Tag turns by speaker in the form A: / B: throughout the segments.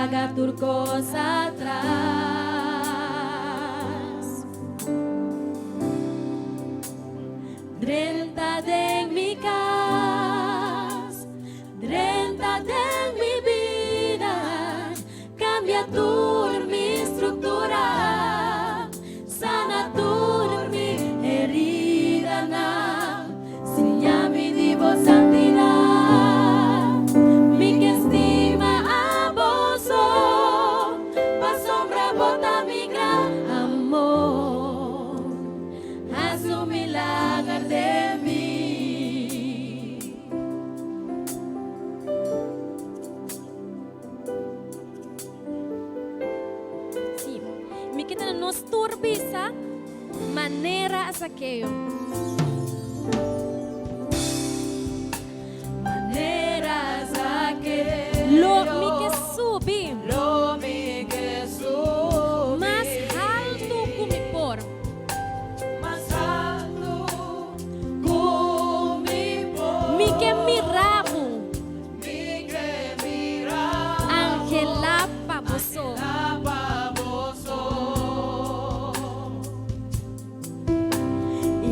A: Laga tur kos atras. Drenta den mi kas, drenta den mi bida, kambia tur mi struktura, sana tur mi heridanan. Siña mi di bo santidat, mi ke stima abo so, pasobra bo ta mi gran amor. Hasi un milager den mi.
B: Sí, mi ke tene nos tur bisa manera Zakeo.
A: Manera Zakeo.
B: Lo mi ke subi.
A: Lo mi ke subi.
B: Mas haltu ku mi por.
A: Mas haltu ku mi por.
B: Mi ke mira bo.
A: Mi ke mira.
B: Anhelá pa bo so.
A: Anhelá pa bo so.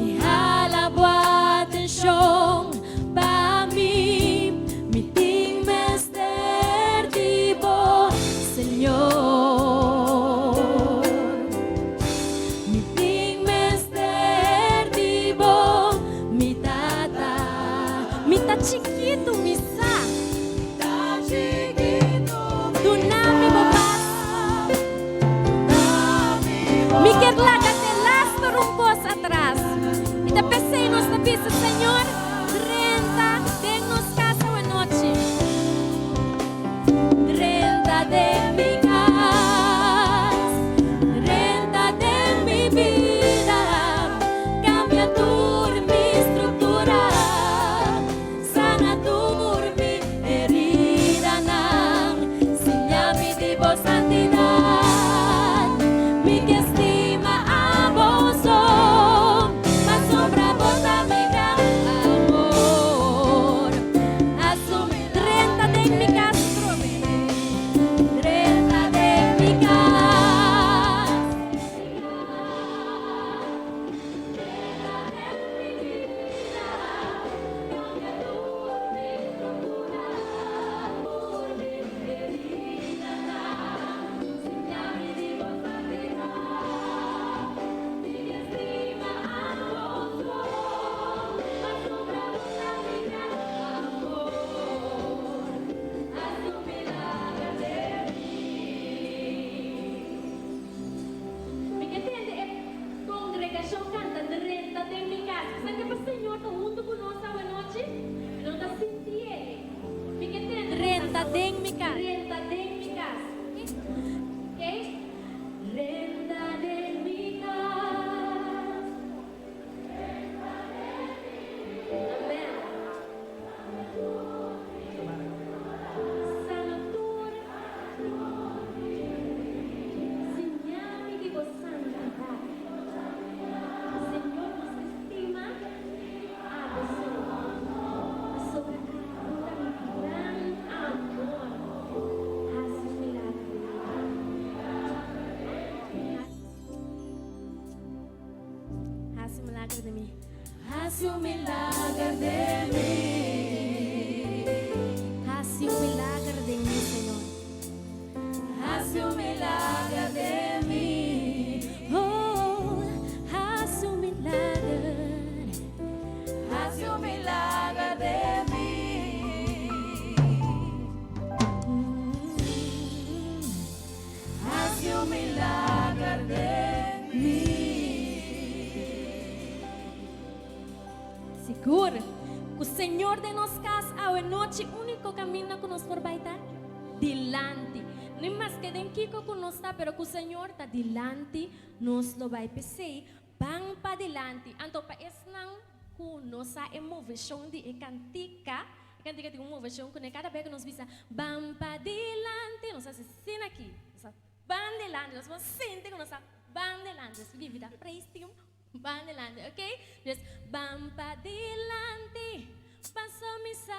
B: I hala bo atenshon pa mi. Mi tin mester di bo, Señor. Mi tin mester di bo, mi Tata. Mi ta chikitu, mi sa.
A: Ta chikitu, mi
B: Duna mi bo pas.
A: Duna mi bo
B: Mi kier laga te laster un kos atras. I ta p'esei nos ta bisa, Señor, drenta den nos kas awanochi. Drenta den mi kas, drenta den mi bida, kambia tur mi struktura, sana tur mi heridanan, siña mi di bo santidat. Mi ke stima abo so, pasobra bo ta mi gran amor. Hasi un drenta den mi kas trobe, drenta den mi kas. Mi ke tende e kongregashon kanta Drenta den mi kas. Sa ke pa Señor ta huntu ku nos awanochi? Mi no ta sinti el. Mi ke tende Drenta den mi kas. Drenta den mi kas. Oké?
A: Drenta den mi kas.
B: Amen. Sana tur. Siña mi di bo santidat. Señor, nos ta stima abo so, pasobra abo ta mi gran amor. Hasi un milagro den mi. Hasi un milagro den mi.
A: Hasi un milager den mi.
B: Hasi un milager den mi, Señor.
A: Hasi un milager den mi.
B: Oh, hasi un milager.
A: Hasi un milager den mi. Hasi un milager den mi.
B: Sigur ku Señor den nos kas awenochi úniko kaminda ku nos por bai ta dilanti. Ni maske den kiko ku nos ta, pero ku Señor ta dilanti nos lo bai. P'esei ban padilanti. Anto pa esnan ku no sa e moveshon di e kantika, e kantika tin un moveshon kuné kada bes ku nos bisa ban padilanti nos hasi asina aki. Nos ta ban dilanti, nos por sinti ku nos ta ban dilanti. Nos por invita praise team. Ban dilanti, ok? Dus, ban pa dilanti, paso mi sa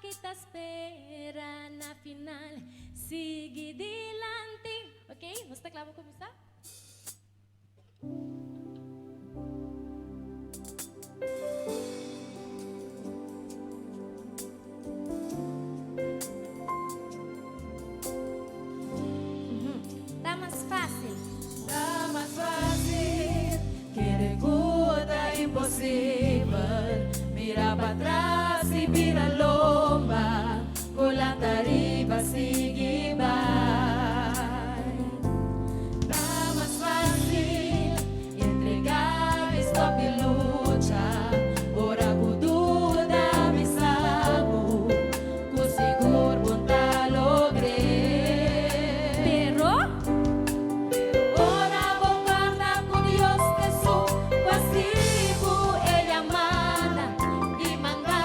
B: ki ta spera na final. Sigui dilanti. Ta kla pa kuminsá? Ta mas fásil.
A: Ta mas fásil kere ku ta imposibel. Mira patras i bira lomba ku lanta riba sigui bai. Ta mas fásil entregá i stòp di lucha ora ku duda bisa bo ku sigur bo ta logr'é.
B: Pero
A: Ora bo kòrda ku Dios ta esun ku a hasi bo e yamada i manda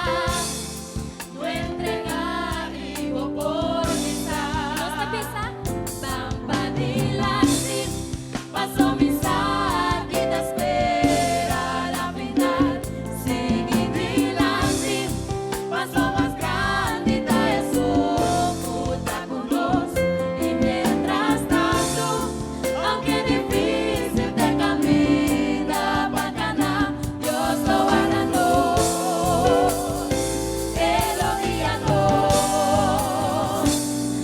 A: no entregá i bo por bisa.
B: Nos ta bisa.
A: Ban padilanti, paso mi sa ki ta spera na final. Sigui dilanti, paso mas grandi ta esun ku ta ku nos. I mientras tanto, aunke difísil ta e kaminda pa kana, Dios lo warda nos, E lo guia nos,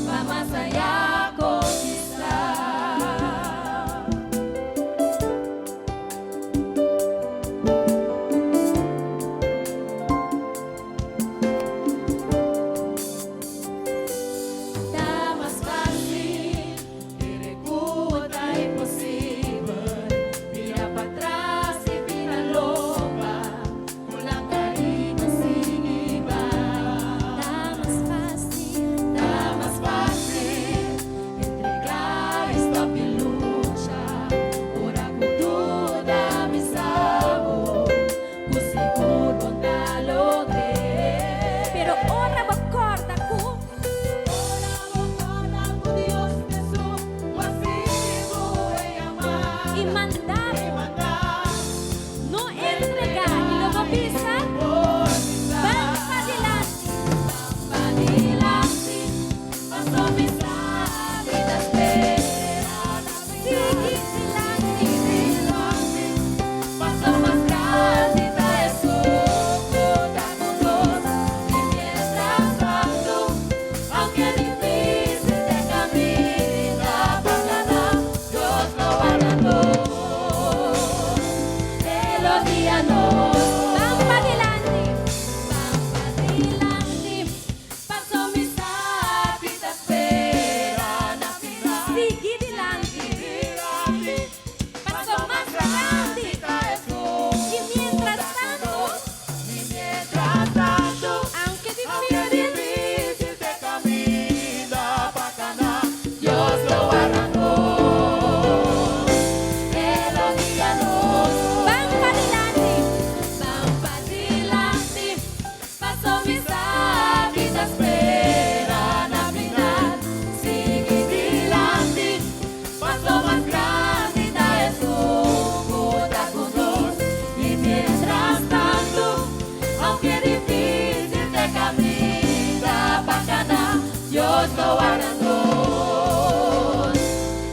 A: pa mas ayá konkistá. Ta mas fásil kere ku ta imposibel. Mira patras i bira lomba ku lanta riba sigui bai.
B: Ta mas fásil.
A: Ta mas fásil entregá i stòp di lucha. Ora ku duda bisa bo ku sigur bo ta logr'é.
B: Pero ora bo kòrda ku
A: Ora bo kòrda ku Dios ta esun ku a hasi bo e yamada
B: i manda
A: i manda
B: no entregá i lo bo bisa
A: por bisa.
B: Ban padilanti.
A: Padilanti, paso mi sa ki ta spera na
B: Sigui dilanti.
A: Dilanti, paso mas grandi ta esun ku ta ku nos. I mientras tanto, aunke difísil ta e kaminda pa kana, Dios lo warda nos, E lo guia nos.
B: Ban padilanti.
A: Ban padilanti, paso mi sa ki ta spera na final.
B: Sigui dilanti.
A: Dilanti,
B: Paso mas grandi.
A: ta esun
B: I mientras tanto,
A: I mientras tanto,
B: aunke
A: aunke
B: difísil,
A: difísil ta e kaminda pa kana, Dios lo warda nos, E lo guia nos.
B: Ban padilanti.
A: Ban padilanti, paso mi sa ki ta spera na final. Sigui dilanti, paso mas grandi ta esun ku ta ku nos. I mientras tanto, aunke difísil ta e kaminda pa kana, Dios lo warda nos,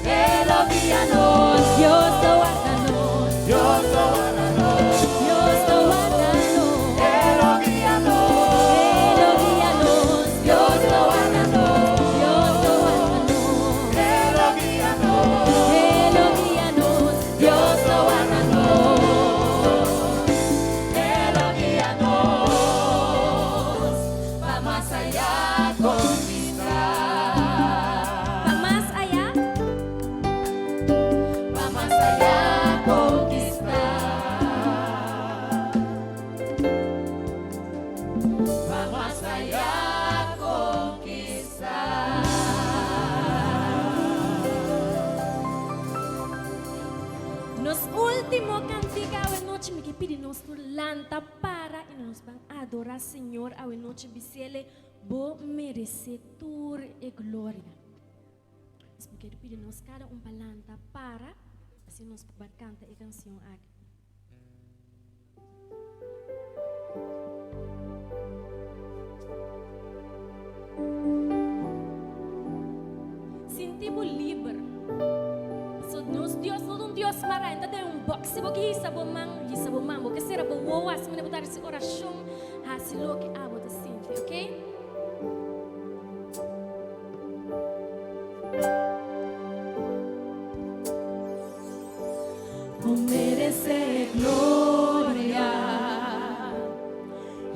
A: E lo guia nos.
B: Dios lo warda nos.
A: Dios lo warda nos.
B: Dios lo warda nos.
A: E lo guia nos.
B: E lo guia nos.
A: Dios lo warda nos.
B: Dios lo warda nos.
A: E lo guia nos.
B: E lo guia nos.
A: Dios lo warda nos. E lo guia nos. Pa mas ayá konkistá.
B: Pa mas ayá.
A: Pa mas ayá konkistá. Pa mas ayá konkistá.
B: Nos último kantika awe nochi, mi ke pidi nos tur lanta para i nos ban adorá Señor awe nochi bis'Ele bo meresé tur e gloria. Nos ke pidi nos kada un pa lanta para asina nos por kanta e kanshon aki. Sinti bo liber. kos mará, e no ta den un bòks. Si bo ke hisa bo man, hisa bo man. Bo ke sera bo wowo, hasi manera bo ta hasi orashon, hasi loke abo ta sinti, oke?
A: Bo merece gloria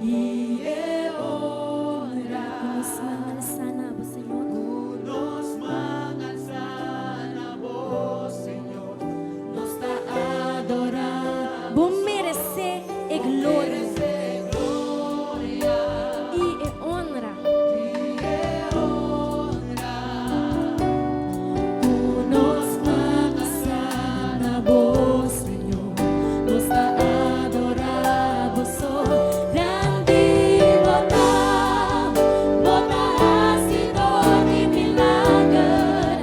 A: y e honra.
B: Ku nos man alsá na bo, Señor.
A: Ku nos man alsá na bo, Señor. Nos ta adorá
B: Bo merece e gloria
A: Merece gloria
B: y e honra.
A: y e honra. Ku nos man alsá na bo, Señor. Nos ta adorá bo so.
B: Grandi bo ta, bo ta hasidó di milager,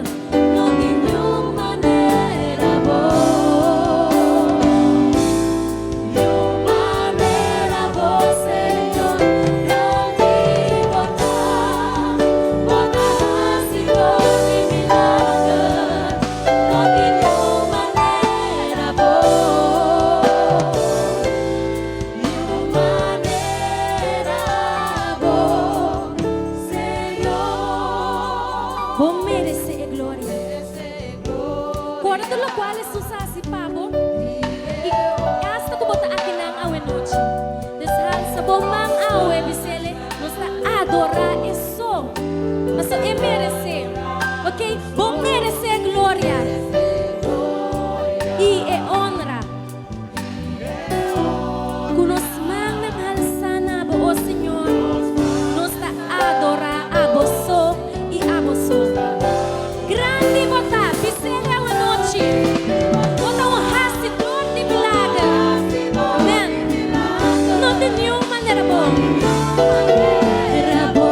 B: no tin niun manera bo.
A: Niun manera bo, Señor. Grandi bo ta, bo ta hasidó di milager, no tin niun manera bo. Niun manera bo, Señor.
B: Bo merece e gloria.
A: Merece gloria.
B: Korda tur lokual Hesus a hasi pa bo i asta ku bo ta akinan awe nochi. Dus halsa bo man awe, bis'Ele, nos ta adorá e so. Paso e merece. Ok, bo merece e gloria i e honra. Ku nos mannan halsá na bo, o Señor, nos ta adorá abo so i abo so. Grandi bo ta, bis'Ele awe nochi. Bo ta un hasidor di milager. Amen. No tin niun manera bo.
A: Manera bo.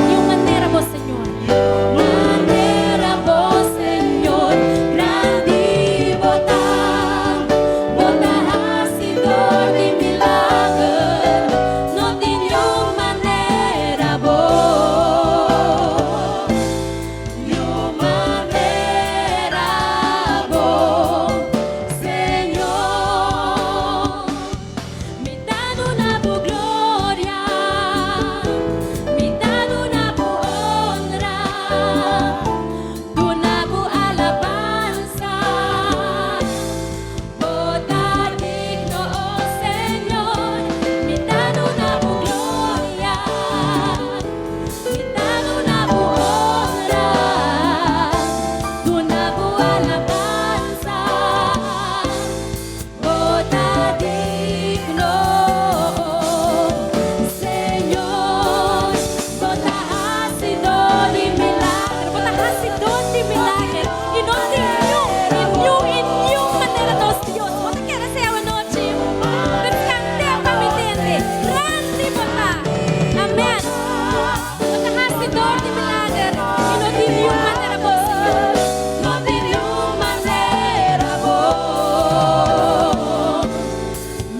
B: Niun manera bo, Señor.
A: Manera bo, Señor. Grandi bo ta, bo ta hasidor di milager, no tin niun manera bo. Niun manera bo, Señor.
B: Mi ta duna bo gloria, mi ta duna bo honra, duna bo alabansa. Bo ta digno, oh Señor. Mi ta duna bo gloria, mi ta duna bo honra, duna bo alabansa. Bo ta digno, Señor. Bo ta hasidó di milager, bo ta hasidó di milager. I no tin niun, i niun, i niun manera nos Dios. Bo ta kere esei awe nochi? Pues kant'é pa mi tende. Grandi bo ta. Amen. Bo ta hasidó di milager. I no tin niun manera bo, Señor.
A: No tin niun manera bo.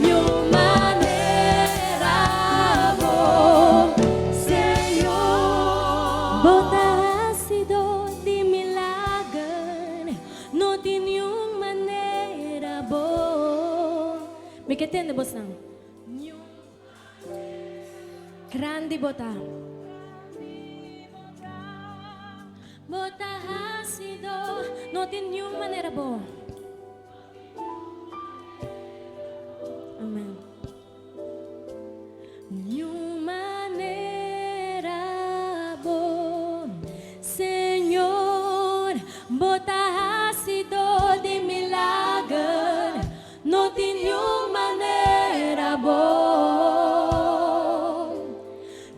A: Niun manera bo, Señor.
B: Bo ta hasidó di milager, no tin niun manera bo. Mi ke tende bosnan. Niun Grandi bo ta. Bo ta hasidó, no tin niun manera bo. Amen. Niun manera bo, Señor. Bo ta hasidó di milager, no tin niun manera bo.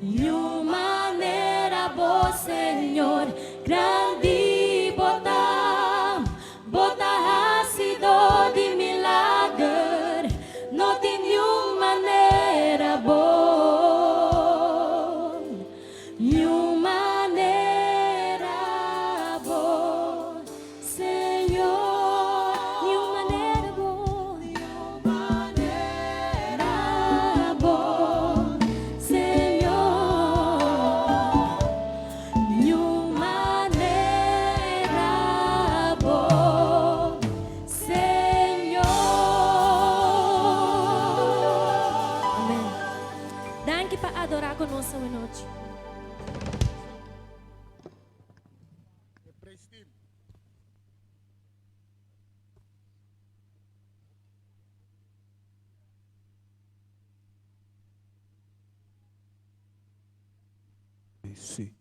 A: Niun manera bo, Señor. Grandi bo ta, bo ta hasidó di milager, no tin niun manera bo. Niun manera bo, Señor.
B: Niun manera bo.
A: Manera bo, Señor. Niun manera.
B: nos awe nochi.
C: Sí.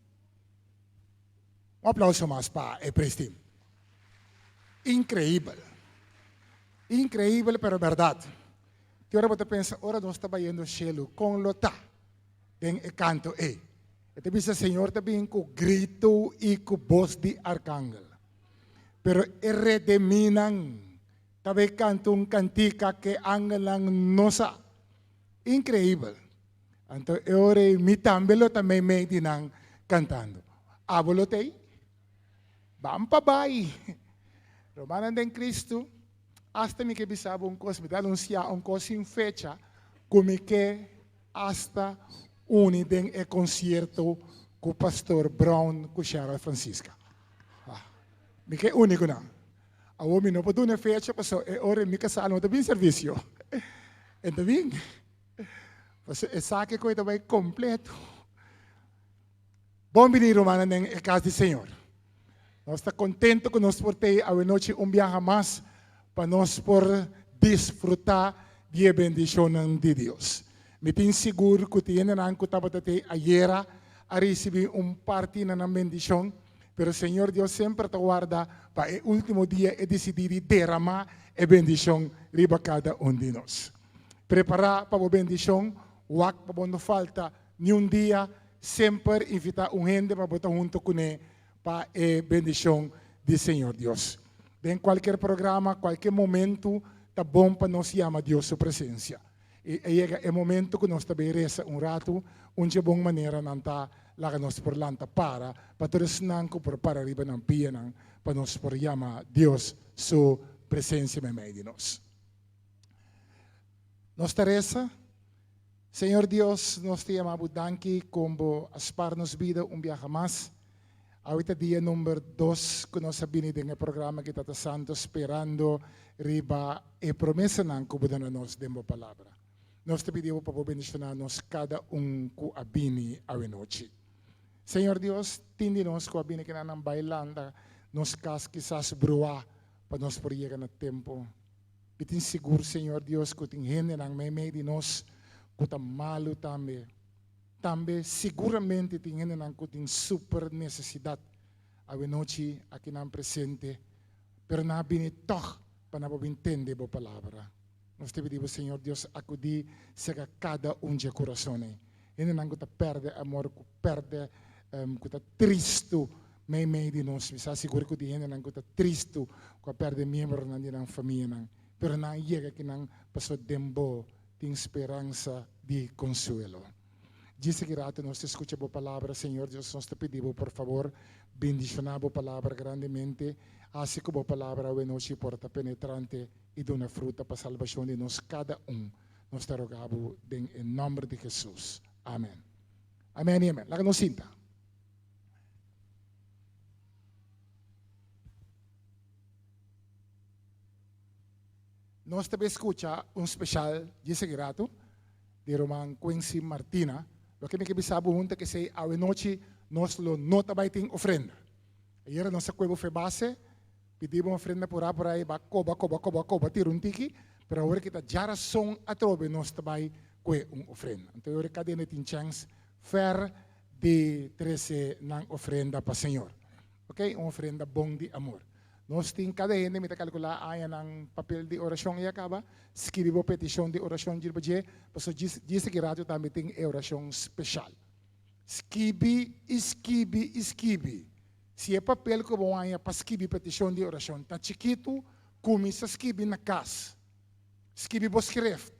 C: Un aplauso mas pa e praise team. Increíbel. Increíbel pero berdad. Te ora bo ta pensa ora nos ta bayendo cielo con lo ta den e canto ey. E ta bisa Señor ta bin cu grito y cu bos di arcangel. Pero e redeminan ta bay canta un cantica ke angelnan no sa. Increíbel. Anto e ora ei mi tambe lo ta meimei di nan kantando. Abo lo ta ei? Ban pa bai! Rumannan den Kristu, asta mi ke bisa bo un kos, mi ta anunsiá un kos sin fecha ku mi ke asta uni den e konsierto ku Pastor Brown ku Cheryl Francisca. Mi ke uni ku nan. Awor mi no por duna e fecha pasobra e ora ei mi kasá no ta bin servisio. E ta bin. Pasobra e sa ke koe ta bai kompleto. Bon bini rumannan den e kas di Señor. Nos ta kontento ku nos por tei awenochi un biaha mas pa nos por disfrutá di e bendishonnan di Dios. Mi tin sigur ku tin hendenan ku tabata tei ayera a risibí un parti na nan bendishon, pero Señor Dios semper ta warda pa e último dia e disidí di deramá e bendishon riba kada un di nos. Prepará pa bo bendishon, wak pa bo no falta niun dia, semper invitá un hende pa bo ta hunto kuné pa e bendishon di Señor Dios. Den kualker programa, kualke momentu ta bon pa nos yama Dios su presensia. I a yega e momentu ku nos ta bay resa un ratu, un dje bon maneranan ta laga nos por lanta para pa tur esnan ku por para riba nan pianan pa nos por yama Dios su presensia meimei di nos. Nos ta resa, Señor Dios, nos ta yama Bo danki kon Bo a spar nos bida un biaha mas. Awe ta dia number dos ku nos a bini den e programa ki Tata Santo sperando riba e promesanan ku Bo duna nos den Bo Palabra. Nos ta pidi Bo pa Bo bendishoná nos kada un ku a bini awe nochi. Señor Dios, tin di nos ku a bini kinan nan bai landa nos kas kisas bruá pa nos por yega na tempu. Mi tin sigur, Señor Dios, ku tin hendenan meimei di nos ku ta malu tambe. Tambe siguramente tin hendenan ku tin super nesesidat awenochi akinan presente, pero nan a bini tòg pa nan por bin tende Bo palabra. Nos ta pidi Bo, Señor Dios, akudí serka kada un dje kurason ei. Hendenan ku ta pèrdè amor, ku pèrdè, ku ta tristu Meimei di nos, mi sa sigur ku tin hendenan ku ta tristu ku a pèrdè miembronan di nan famianan, pero nan a yega ki nan pasobra den bo tin speransa di konsuelo. Djis aki ratu nos ta skucha bo palabra, Señor Dios, nos ta pidi bo por fabor bendishoná bo palabra grandemente, hasi ku bo palabra awenochi por ta penetrante i duna fruta pa salbashon di nos kada un. Nos ta roga bo den e nòmber di Hesus. Amen. Amen i amen. Laga nos sinta. Nos ta bay scucha un special dje sigui rato di ruman Quincy Martina. Loke mi ke bisa bo hunta kesey awe nochi nos lo no ta bay tin ofrenda. Ayera nos a cuebo fe base, pidi bo ofrenda pura pura y ba coba coba coba coba tira un tiki, pero awor ki ta djarason atrobe nos ta bay cue un ofrenda. Anto e ora cada hende tin chance fer di trese nan ofrenda pa Señor. Ok, un ofrenda bon di amor. Nos tin kada hende, mi ta kalkulá aña nan papel di orashon ya kaba, skirbi bo petishon di orashon djirba dje, pasobra djis djis aki rato tambe tin e orashon speshal. Skibi i skibi i skibi. Si e papel ku bo haña pa skibi petishon di orashon ta chikitu, kuminsá skibi na kas. Skibi bo skrift.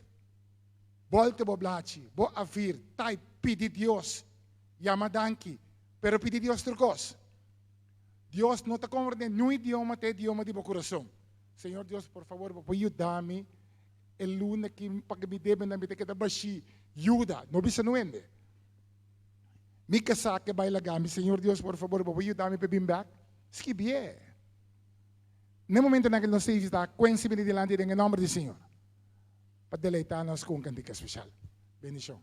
C: Bolte bo blachi, bo avir, type, pidi Dios, yama danki, pero pidi Dios tur kos. Dios no ta komprende niun idioma te idioma di bo kurason. Señor Dios, por favor, bo por yuda mi e luna ki pa mi debenan mi ta keda bashí. Yuda, no bisa nuende. Mi kasá ke bai laga mi, Señor Dios, por favor, bo por yuda mi pa bin bèk? Skibié. Na e momentonan ke nos ta invitá, Quincy bini dilanti den e nòmber di Señor. Pa deleitá nos ku un kantika speshal. Bendishon.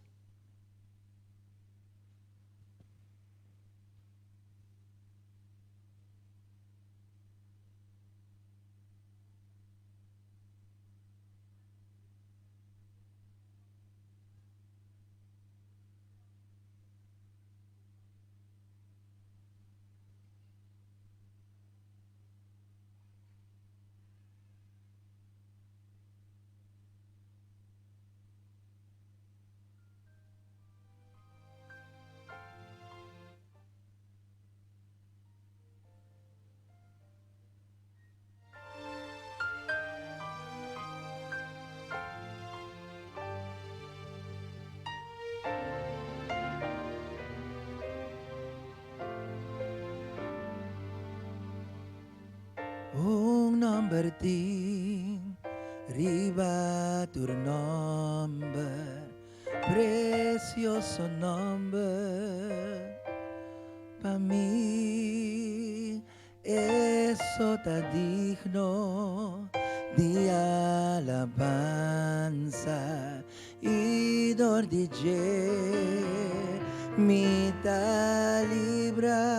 D: Un nomber tin riba tur nomber, precioso nomber pa mi. E so ta digno di alabansa i dor di dje mi ta libra.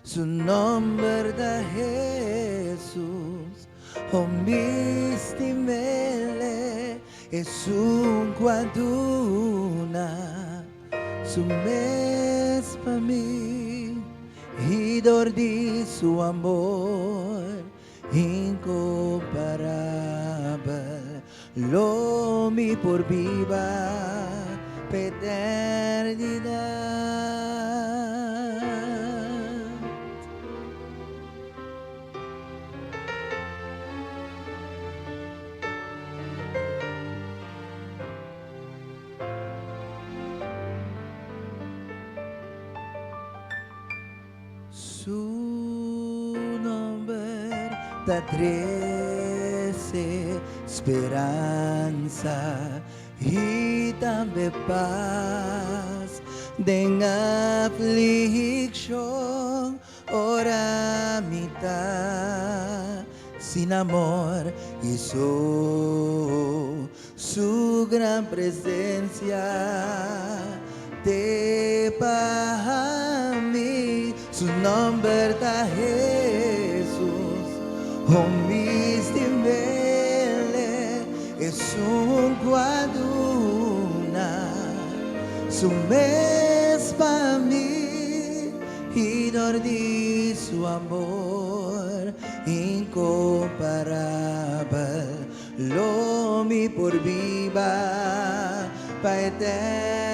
D: Su nomber ta Hesus, oh mi stim'Ele, esun ku a duna su mes pa mi, i dor di su amor inkomparabel lo mi por biba p'eternidat. Su nomber ta trece speransa y tambe paz den afliccion ora mi ta sin amor y so su gran presencia te pa mi. Su nomber ta Hesus, oh mi stim'Ele, esun ku a duna su mes pa mi, i dor di su amor inkomparabel Lo mi por biba pa eternidad.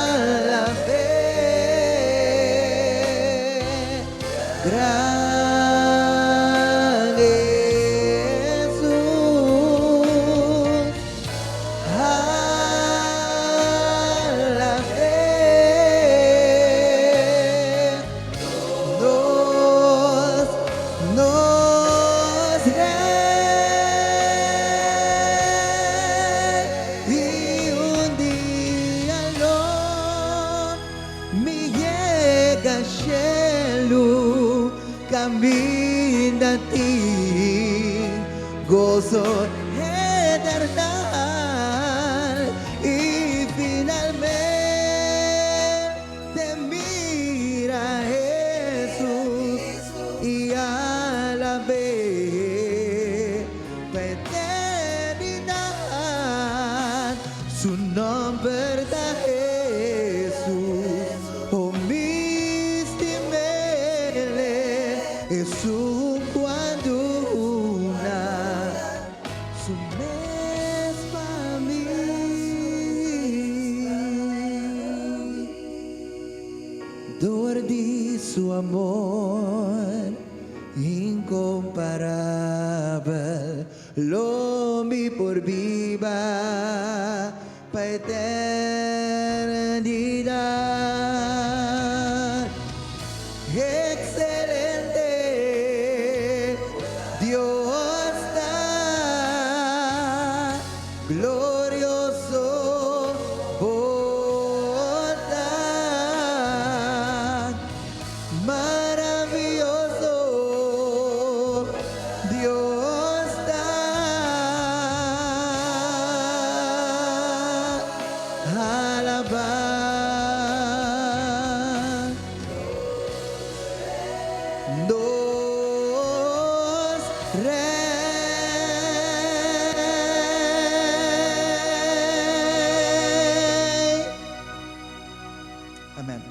D: Alab'é, gran Hesus. Alab'é. Nos, nos Rey. I un dia lo mi yega shelu, kaminda tin goso eternal i finalmente mira Hesus i alab'é pa eternidat. Su nomber ta Hesus, oh mi stim'Ele, esun ku a duna su mes pa mi. Dor di su amor incomparabel lo mi por biba pa eternidad. Excelente Dios ta, glorioso bo ta, maravioso Dios ta. Alabá nos Rey. Amen.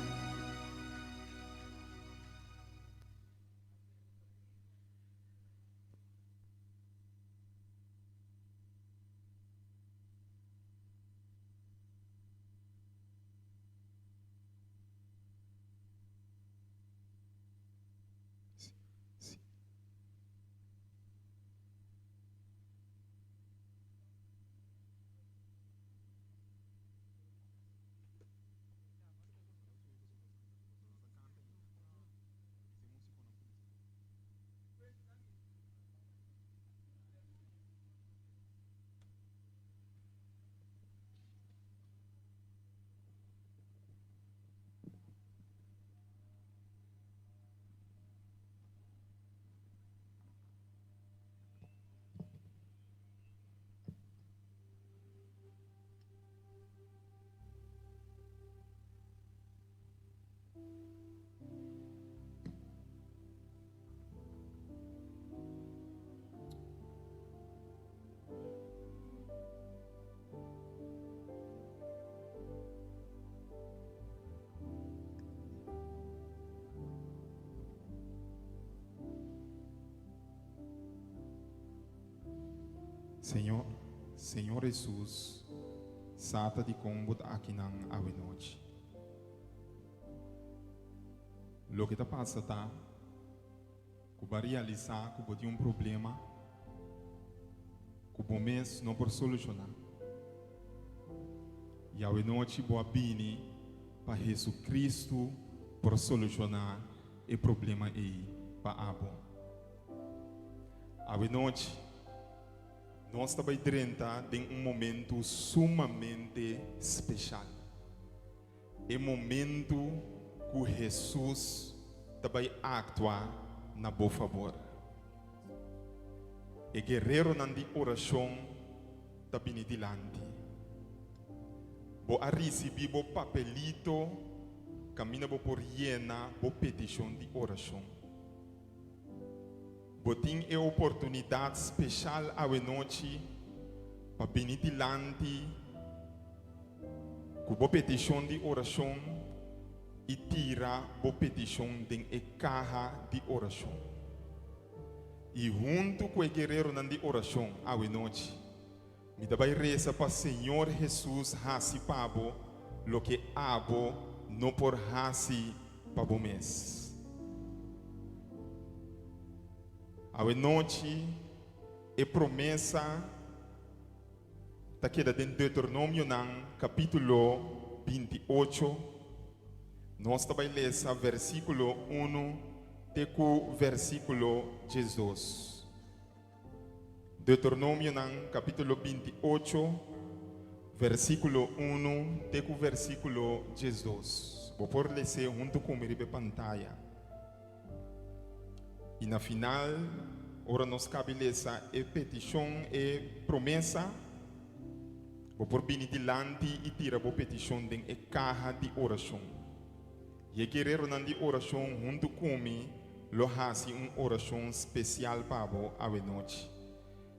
E: Señor, Señor Hesus, sa ta dikon bo ta akinan awenochi. Loke ta pasa ta ku bo a realisá ku bo tin un problema ku bo mes no por solushoná. I awenochi bo a bini pa Hesu-Kristu por solushoná e problema ei pa abo. Awenochi nos ta bai drenta den un momentu sumamente speshal. E momentu ku Hesus ta bai aktua na bo fabor. E guereronan di orashon ta bini dilanti. Bo a risibí bo papelito kaminda bo por yena bo petishon di orashon. Bo tin e oportunidat speshal awenochi pa bini dilanti ku bo petishon di orashon i tira bo petishon den e kaha di orashon. I huntu ku e guereronan di orashon awenochi, mi ta bai resa pa Señor Hesus hasi pa bo loke abo no por hasi pa bo mes. Awenochi e promesa ta keda den Deuteronomionan kapítulo 28. Nos ta bai lesa versíkulo unu te ku versíkulo 12. Deuteronomionan kapítulo 28, versíkulo unu te ku versíkulo 12. Bo por les'é huntu ku mi riba e pantaya. I na final, ora nos kabi lesa e petishon, e promesa, bo por bini dilanti i tira bo petishon den e kaha di orashon. I e guereronan di orashon huntu ku mi lo hasi un orashon spesial pa bo awenochi.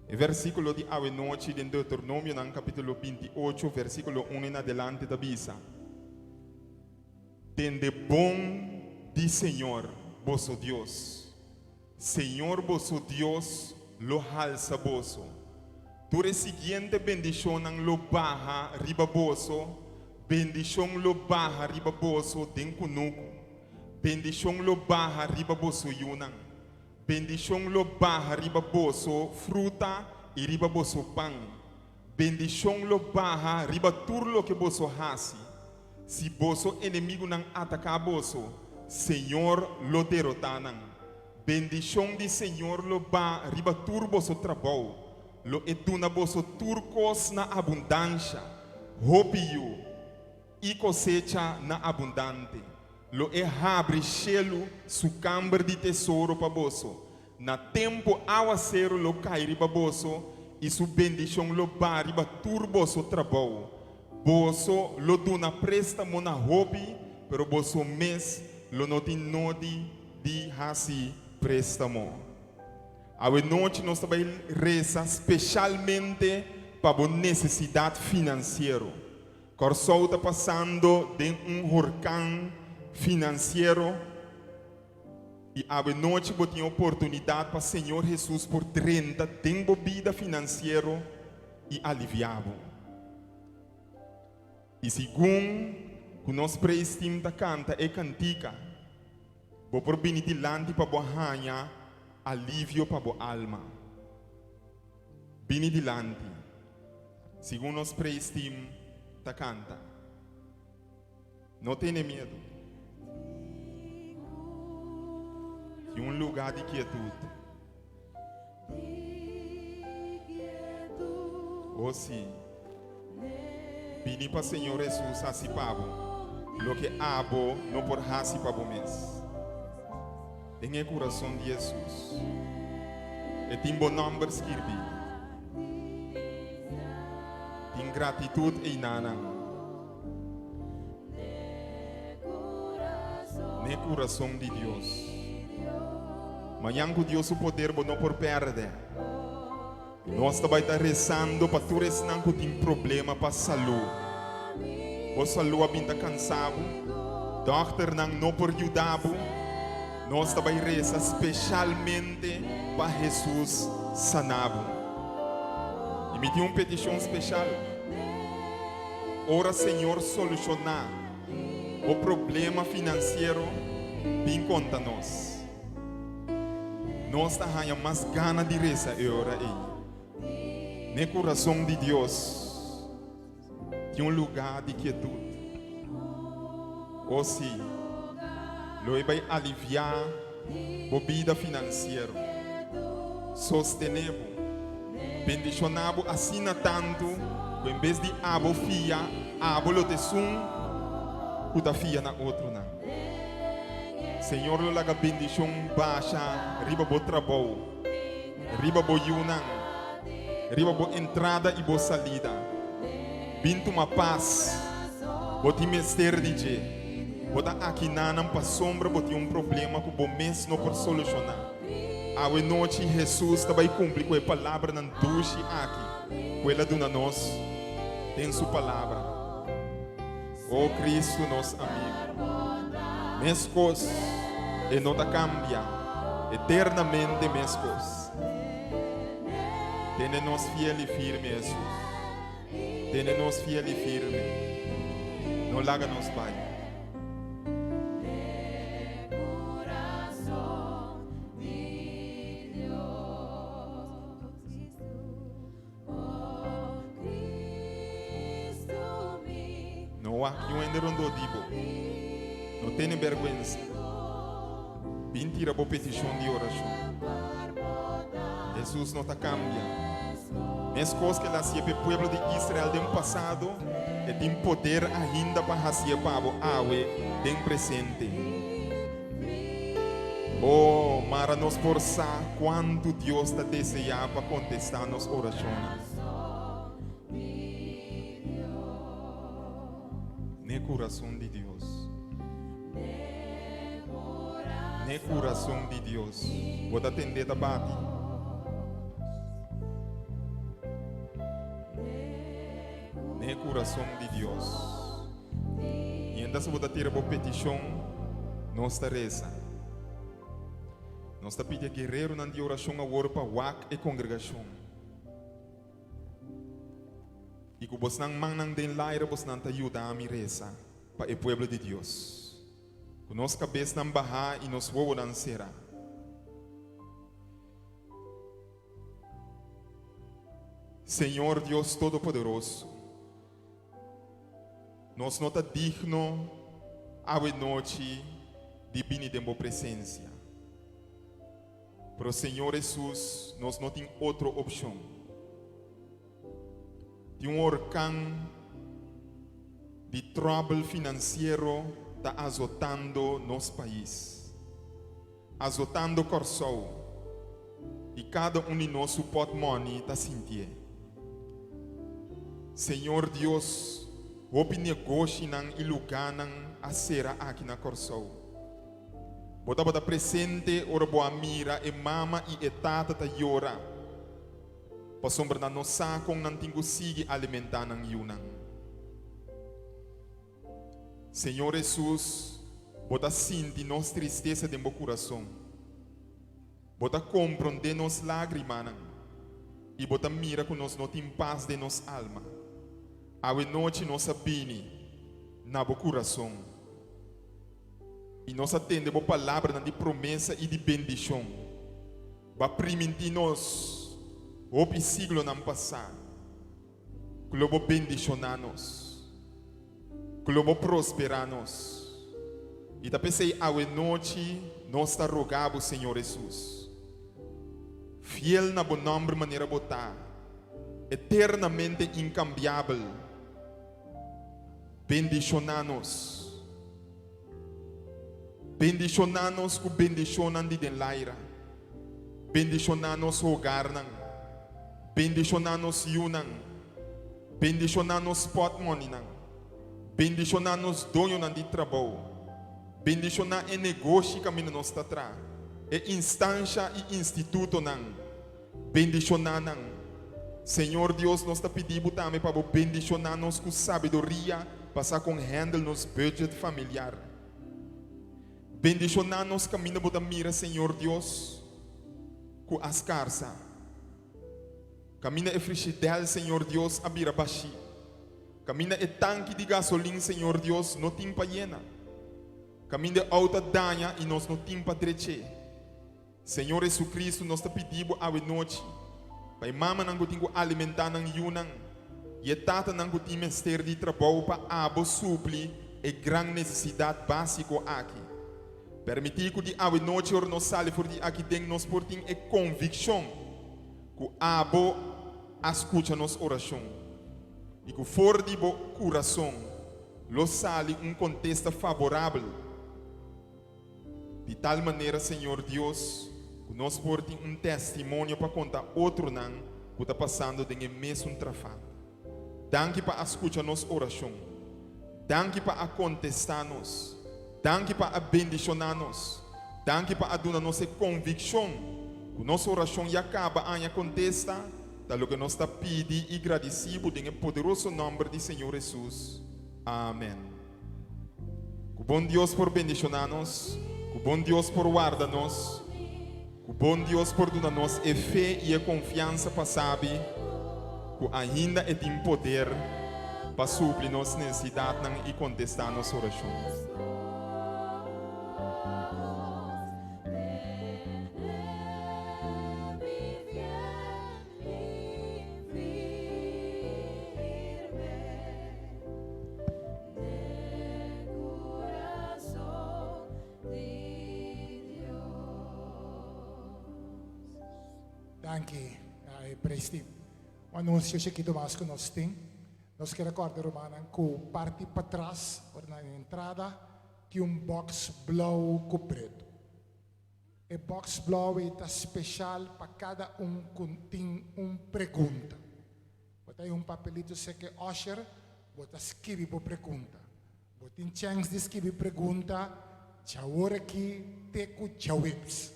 E: E versíkulo di awenochi den Deuteronomionan kapítulo 28, versíkulo 1 en adelante ta bisa, Tende bon di Señor boso Dios. Señor boso Dios lo halsa boso. Tur e siguiente bendishonnan lo baha riba boso, bendishon lo baha riba boso den kunuku, bendishon lo baha riba boso yunan, bendishon lo baha riba boso fruta i riba boso pan, bendishon lo baha riba tur loke boso hasi. Si boso enemigunan ataká boso, Señor lo derotá nan. Bendishon di Señor lo ba riba tur boso trabou, lo e duna boso tur kos na abundansha, hopi yu i kosecha na abundante. Lo e habri shelu, su kamber di tesoro pa boso. Na tempu awaseru lo kai riba boso i su bendishon lo ba riba tur boso trabou. Boso lo duna préstamo na hopi, pero boso mes lo no tin nodi di hasi préstamo. Awe nochi nos ta bai resa speshalmente pa bo nesesidat finansiero. Kòrsou ta pasando den un horkan finansiero. I awe nochi bo tin oportunidat pa Señor Hesus por drenta den bo bida finansiero i aliviá bo. I segun ku nos praise team ta kanta e kantika, bo por bini dilanti pa bo haña alivio pa bo alma. Bini dilanti, segun nos praise team ta kanta. No tene miedu. Tin un lugá di kietut. O sí. Bini pa Señor Hesus hasi pa bo loke abo no por hasi pa bo mes. Den e kurason di Hesus e tin bo nòmber skirbí. Tin gratitut einanan. N'e kurason di Dios. Mañan ku Dios su poder bo no por pèrdè. Nos ta bai ta rezando pa tur esnan ku tin problema pa salú. Bo salú a bin ta kansa bo? Dòkternan no por yuda bo? Nos ta bai resa speshalmente pa Hesus sana bo. I mi tin un petishon speshal. Ora Señor solushoná bo problema finansiero, bin konta nos. Nos ta haña mas gana di resa e ora ei. N'e kurason di Dios tin un lugá di kietut. O sí, lo e bai aliviá bo bida finansiero, sostené bo, bendishoná bo asina tantu ku en bes di abo fia, abo lo ta esun ku ta fia na otronan. Señor lo laga bendishon basha riba bo trabou. Riba bo yunan, riba bo entrada i bo salida. Bin tuma pas, bo tin mester di dje. Bo ta aki nanan pasobra bo tin un problema ku bo mes no por solushoná. Awe nochi Hesus ta bai kumpli ku e palabranan dushi aki ku el a duna nos den su Palabra. O Kristu nos amigu, meskos e no ta kambia, eternamente meskos. Tene nos fiel i firme, Hesus. Tene nos fiel i firme. No laga nos bai. No wak yu hende rondó di bo. No tene bèrgwensa. Bin tira bo petishon di orashon. Hesus no ta kambia. Meskos ku el a hasié pa e pueblo di Israel den pasado, e tin poder ainda pa hasié pa bo awe den presente. Oh, mara nos por sa cuantu Dios ta deseá pa contestá nos oracionnan. N'e curason di Dios. N'e curason di Dios. Bo ta tendé ta bati. N'e curason di Dios. Mientras bo ta tira bo peticion, nos ta reza. Nos ta pidi e guerreronan di oracion awor pa wak e congregacion. Y cu bosnan mannan den laire bosnan ta yuda mi reza pa e pueblo di Dios. Cu nos cabesnan baha y nos wowonan cera. Señor Dios Todopoderoso, nos no ta digno awe nochi di bini den bo presencia. Pero Señor Hesus, nos no tin otro opcion. Tin un orkan di trouble financiero ta azotando nos pais. Azotando Kòrsou i kada un di nos su pòtmòni ta sintié. Señor Dios, hopi negoshinan i lugánan a sera aki na Kòrsou. Bo tabata presente ora bo a mira e mama i e tata ta yora pasobra nan no sa kon nan tin ku sigui alimentá nan yunan. Señor Hesus, Bo ta sinti nos tristesa den Bo kurason. Bo ta komprondé nos lágrimanan i Bo ta mira ku nos no tin pas den nos alma. Awe nochi nos a bini na Bo kurason i nos a tende Bo palabranan di promesa i di bendishon. Bo a primintí nos hopi siglonan pasá. Ku lo bo bendishoná nos, ku lo bo prosperá nos. I ta p'esei awe nochi nos ta rogá bo, Señor Hesus, fiel na bo nòmber manera bo ta, eternamente inkambiabel, bendishoná nos. Bendishoná nos ku bendishonnan di den laira. Bendishoná nos hogarnan. Bendishoná nos yunan. Bendishoná nos pòtmòninan. Bendishoná nos doñonan di trabou. Bendishoná e negoshi kaminda nos ta traha, e instansha i institutonan. Bendishoná nan. Señor Dios, nos ta pidi Bo tambe pa Bo bendishoná nos ku sabiduria pa sa kon handle nos budget familiar. Bendishoná nos kaminda Bo ta mira, Señor Dios, ku a skarsa. Kaminda e frishidèl, Señor Dios, a bira bashí. Kaminda e tanki di gasolin, Señor Dios, no tin pa yena. Kaminda e outo a daña i nos no tin pa drech'é. Señor Jesucristo, nos ta pidi Bo awe nochi pa e mamanan ku tin ku alimentá nan yunan i e tatanan ku tin mester di trabou pa Abo supli e gran nesesidat básiko aki. Permití ku di awe nochi ora nos sali for di aki den nos por tin e konvikshon ku Abo a skucha nos orashon i ku for di Bo kurason lo sali un kontesta faborabel. Di tal manera, Señor Dios, ku nos por tin un testimonio pa konta otronan ku ta pasando den e mesun trafat. Danki pa a skucha nos orashon. Danki pa a kontestá nos. Danki pa a bendishoná nos. Danki pa a duna nos e konvikshon ku nos orashon ya kaba aña kontesta, ta loke nos ta pidi i gradisí Bo den e poderoso nòmber di Señor Hesus. Amèn. Ku bon Dios por bendishoná nos, ku bon Dios por warda nos, ku bon Dios por duna nos e fe i e konfiansa pa sabi ku ainda e tin poder pa supli nos nesesidatnan i kontestá nos orashon.
C: Danki, ay praise team. Un anuncio chiquito mas cu nos tin. Nos kier recorda rumannan cu parti patras, ora nan entrada, tin un box blauw cu preto. E box blauw ei ta special pa cada un cu tin un pregunta. Bo ta hay un papelito seke usher, bo ta skibi bo pregunta. Bo tin chens di skibi pregunta djawor aki te ku djaweps.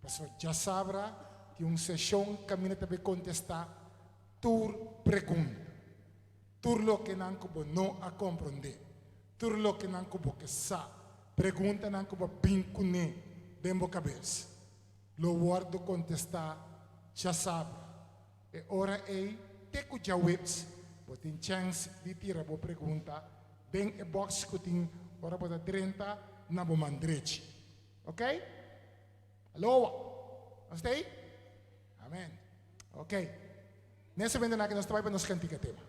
C: Pasobra djasabra tin un seshon kaminda ta bay kontestá tur pregunta. Tur lokenan ku bo no a komprondé, tur lokenan ku bo ke sa, preguntanan ku bo a bin kuné den bo kabes, lo wòrdu kontestá djasabra. E ora ei te ku djaweps bo tin chèns di tira bo pregunta den e bòks ku tin ora bo ta drenta na bo man drechi. Ok? Aloa! Nos ta ei? Amen. Ok. Nes momentonan aki nos ta bai pa nos kantika tema.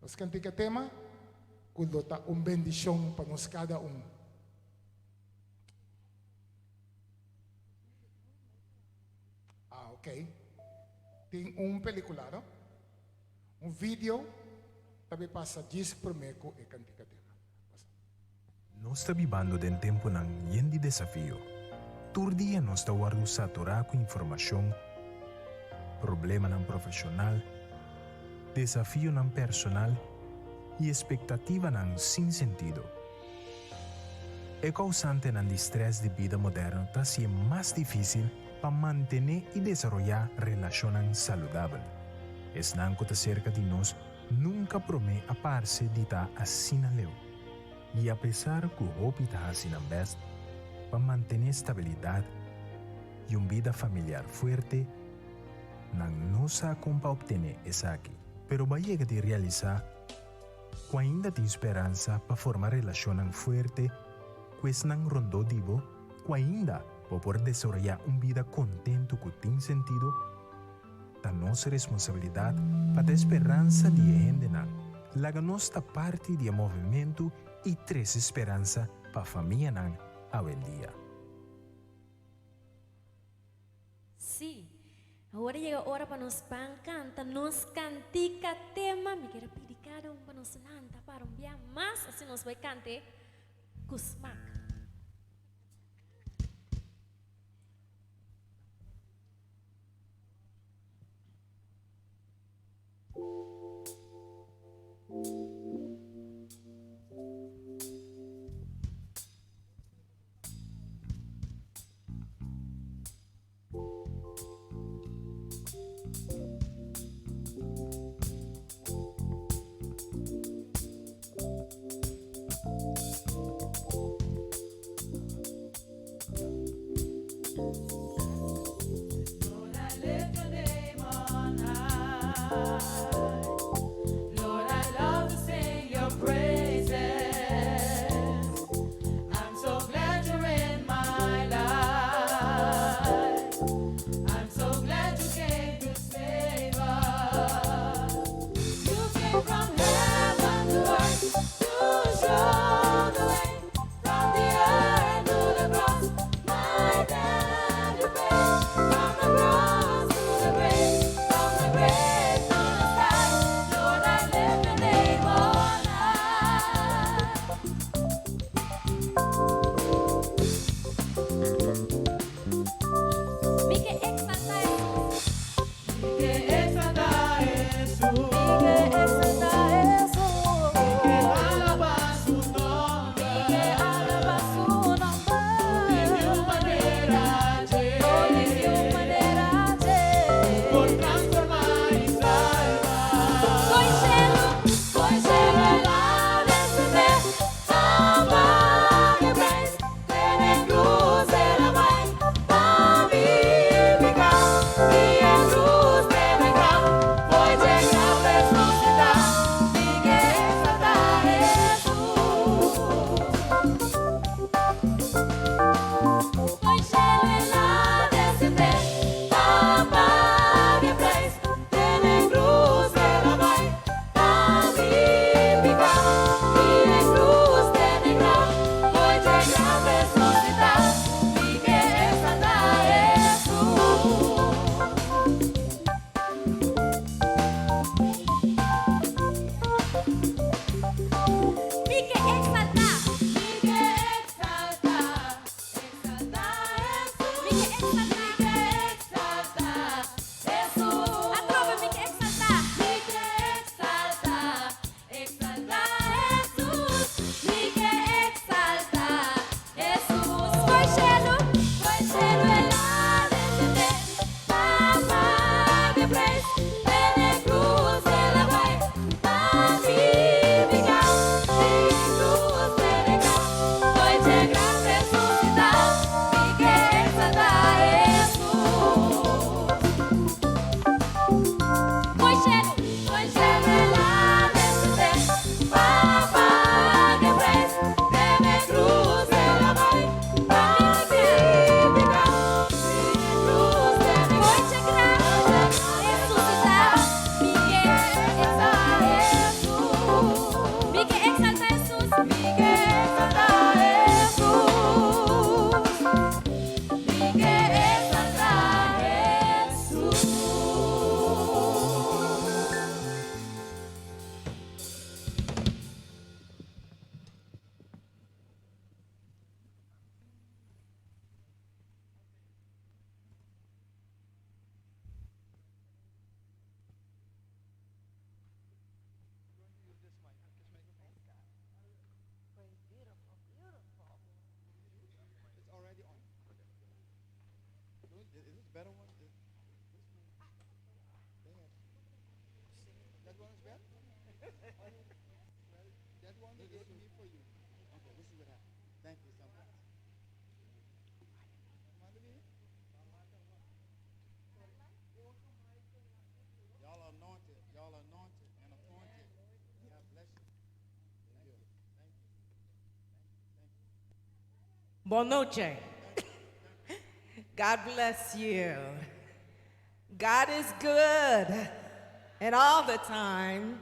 C: Nos kantika tema ku lo ta un bendishon pa nos kada un. Ah, ok. Tin un pelicula, no? Un video ta bay pasa djis prome cu e cantica tema. Pasa.
F: Nos ta bibando den tempunan yen di desafio. Tur dia nos ta wòrdu saturá ku informashon, problemanan profeshonal, desafionan personal i espektativanan sin sentido. E kousantenan di strès di bida moderno ta hasié mas difísil pa mantené i desaroyá relashonnan saludabel. Esnan ku ta serka di nos nunka promé a parse di ta asina leu. I apesar ku hopi ta hasi nan bèst pa mantené stabilidat i un bida familiar fuerte, nan no sa kon pa optené esaki. Pero bo a yega di realisá ku ainda tin speransa pa forma relashonnan fuerte ku esnan rondó di bo, ku ainda bo por desaroyá un bida kontentu ku tin sentido? Ta nos responsabilidat pa ta e speransa di e hendenan. Laga nos ta parti di e movementu i trese speransa pa famianan awendia.
B: Sí, awor a yega ora pa nos ban canta nos cantica tema. Mi kier a pidi cada un pa nos lanta para un bia mas, asina nos bai cant'e cu smak.
A: Lord, I love to sing your praises. I'm so glad you're in my life. I'm so glad you came to save us. You came from heaven to earth to show the way from the earth to the cross. My debt you paid from the cross to the grave, from the grave to the sky. Lord, I lift your name on high.
B: Mi ke eksaltá Hesus.
A: Mi ke eksaltá Hesus.
G: Mi ke eksaltá Hesus.
A: Mi ke alabá su nòmber.
G: Mi ke alabá su nòmber.
A: Di niun manera
G: Oh, di niun manera dje.
A: Por transformá i salba.
B: Fo'i shelu,
A: Fo'i shelu el a desendé, pa paga e preis, te na krus el a bai, pa mi piká, i e krus te na graf, fo'i dje graf resusitá, mi ke eksaltá Hesus.
B: Fo'i shelu el a desendé, pa paga e preis,
A: Te na krus el a bai, pa mi piká, i e krus te na graf, fo'i dje graf resusitá, mi ke eksaltá Hesus.
B: Mi ke eksaltá,
A: Mi ke eksaltá, eksaltá Hesus.
B: Mi ke eksaltá,
A: Mi ke eksaltá Hesus.
B: Atrobe mi ke eksaltá,
A: Mi ke eksaltá, eksaltá Hesus. Mi ke eksaltá Hesus.
B: Fo'i shelu,
A: Fo'i shelu el a desendé, pa paga e preis, te na krus el a bai, pa mi piká, i krus te na graf, fo'i dje graf resusitá, mi ke eksaltá Hesus.
B: Fo'i shelu,
A: Fo'i shelu el a desendé, pa paga e preis, te na krus el a bai, pa mi piká, i krus te na
B: Fo'i dje graf resusitá, mi ke eksaltá
A: Hesus.
B: Mi ke eksaltá Hesus,
A: Mi ke eksaltá Hesus. Mi ke eksaltá Hesus.
H: It's already on. Is this better one? They have. That one is better? That one they gave me for you. Okay, this is what happened. Thank you so much. Mandavi? Y'all are anointed. Y'all are anointed and appointed. God bless you. Thank you. Thank you. Thank you.
I: Bon nochi. God bless you. God is good, and all the time.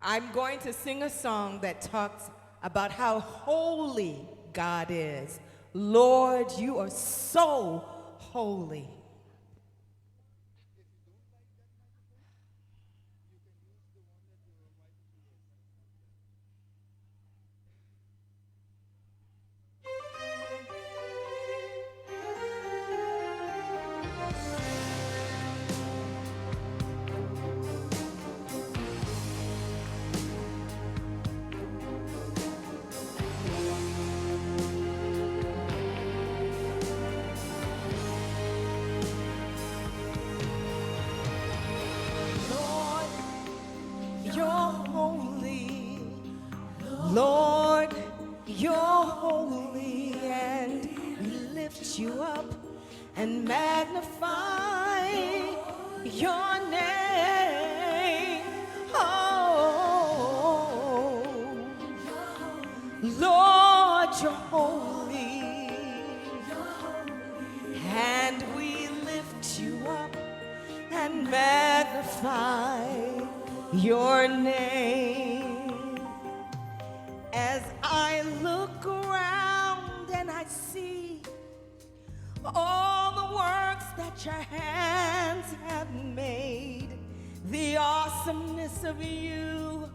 I: I'm going to sing a song that talks about how holy God is. Lord, you are so holy.
H: If you don't like that microphone, you can use the one that your microphone is.
I: Lord, you're holy. Lord, you're holy, and we lift you up and magnify your name. your name. As I look around and I see all the works that your hands have made, the awesomeness of you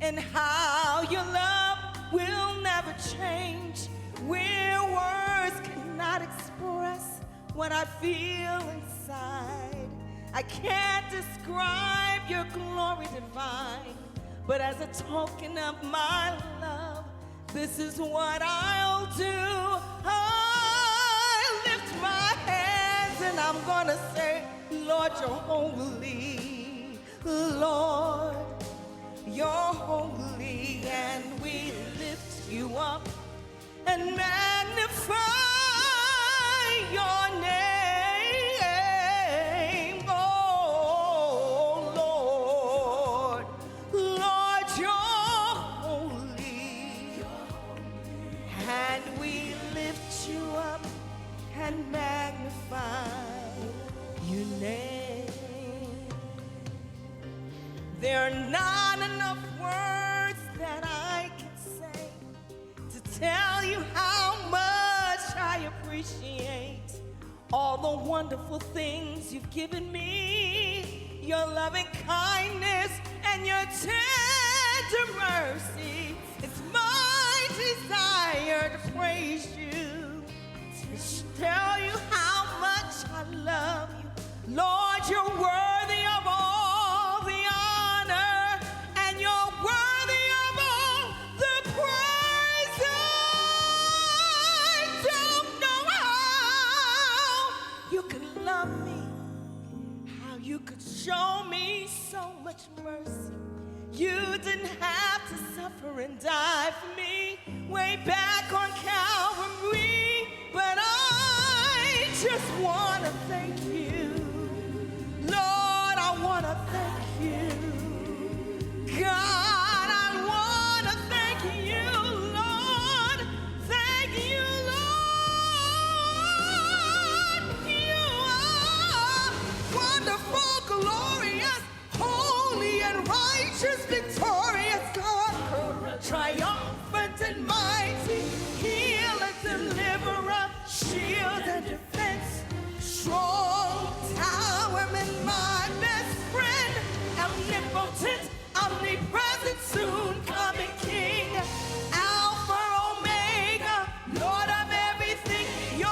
I: and how your love will never change. Where words cannot express what I feel inside. I can't describe your glory divine, but as a token of my love, this is what I'll do. I lift my hands and I'm gonna say, Lord, you're holy. Lord, you're holy, and we lift you up and magnify your name. Oh, Lord, Lord, you're holy. And we lift you up and magnify your name. There are not enough words that I can say to tell you how much I appreciate all the wonderful things you've given me, your loving kindness and your tender mercy. It's my desire to praise you, to tell you how much I love you. Lord, you're worthy of all the honor, and you're worthy of all the praise. I don't know how you could love me, how you could show me so much mercy. You didn't have to suffer and die for me way back on Calvary, but I just want to thank you. Lord, I want to thank you. God, I want to thank you, Lord. Thank you, Lord. You are wonderful, glorious, holy, and righteous, victorious, conqueror, triumphant and mighty, healer, deliverer, shield and defense, strong tower, and my best friend, omnipotent, omnipresent, soon coming King, Alpha, Omega, Lord of everything. You're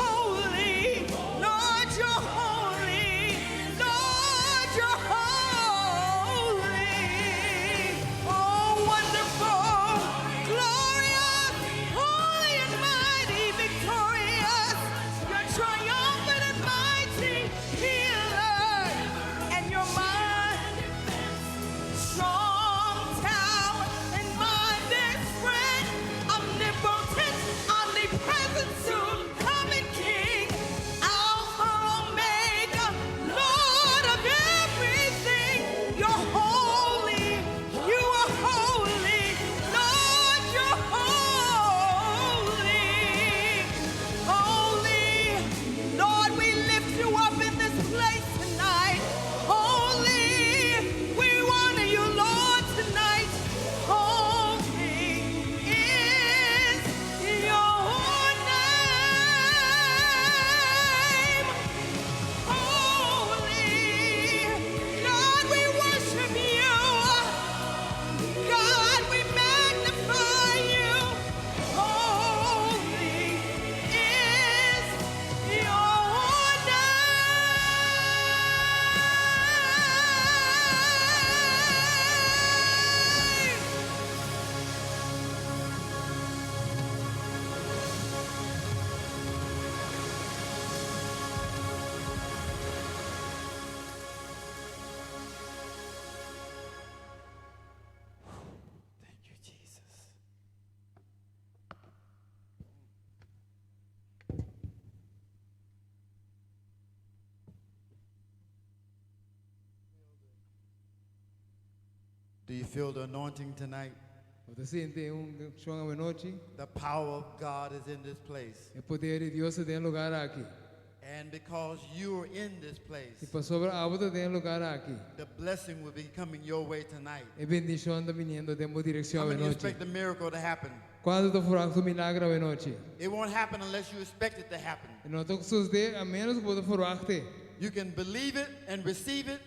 I: holy, Lord, you're holy, Lord, you're holy. Oh, wonderful, glorious, holy and mighty, victorious. You're triumphant and mighty, healer, and you're my strong tower and my best friend, omnipotent, omnipresent, soon coming King, Alpha, Omega, Lord of everything. You're holy, you are holy, Lord, you're holy, holy. Lord, we lift you up in this place tonight. Holy, we honor you, Lord, tonight. Holy is your name. Holy, Lord, we worship you. God, we magnify you. Holy is your name.
H: Thank you, Jesus. Do you feel the anointing tonight?
J: Bo ta sinti e unshon awe nochi.
H: The power of God is in this place.
J: E poder di Dios ta den e lugá aki.
H: And because you are in this place,
J: I pasobra abo ta den e lugá aki.
H: the blessing will be coming your way tonight.
J: E bendishon ta bini den bo direkshon
H: How many
J: anochi.
H: expect the miracle to happen?
J: Kuantu ta ferwagt milager anochi?
H: It won't happen unless you expect it to happen.
J: No ta sosodé a ménos ku bo ta ferwagt.
H: You can believe it and receive it,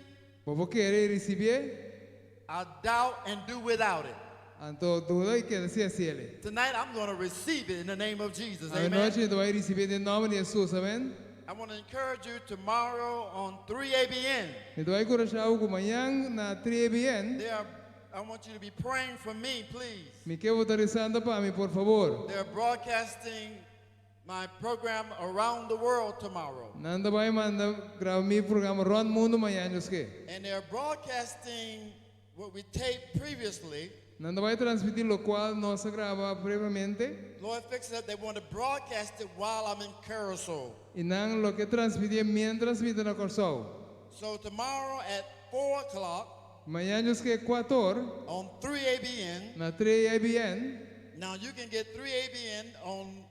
J: Bo por kere i risibié,
H: or doubt and do without it.
J: anto duda i keda sin hasié.
H: Tonight I'm going to receive it in the name of Jesus. Amen.
J: Anochi mi ta bai risibié den nòmber di Hesus, amèn.
H: I want to encourage you tomorrow on 3ABN.
J: Mi ta bai enkurashá bo ku mañan na 3ABN.
H: They are, I want you to be praying for me, please.
J: Mi ke bo ta resando pa mi, por fabor.
H: They're broadcasting my program around the world tomorrow.
J: Nan ta bai manda graba mi programa rònt mundu mañan, Dios ke.
H: And they're broadcasting what we taped previously.
J: Nan ta bai transmití lokual nos a graba previamente.
H: Lord, fix it up. They want to broadcast it while I'm in Curacao.
J: I nan lo ke transmití miéntras mi ta na Kòrsou.
H: So tomorrow at 4 o'clock
J: Mañan Dios ke 4
H: on 3ABN.
J: na 3ABN.
H: Now you can get 3ABN on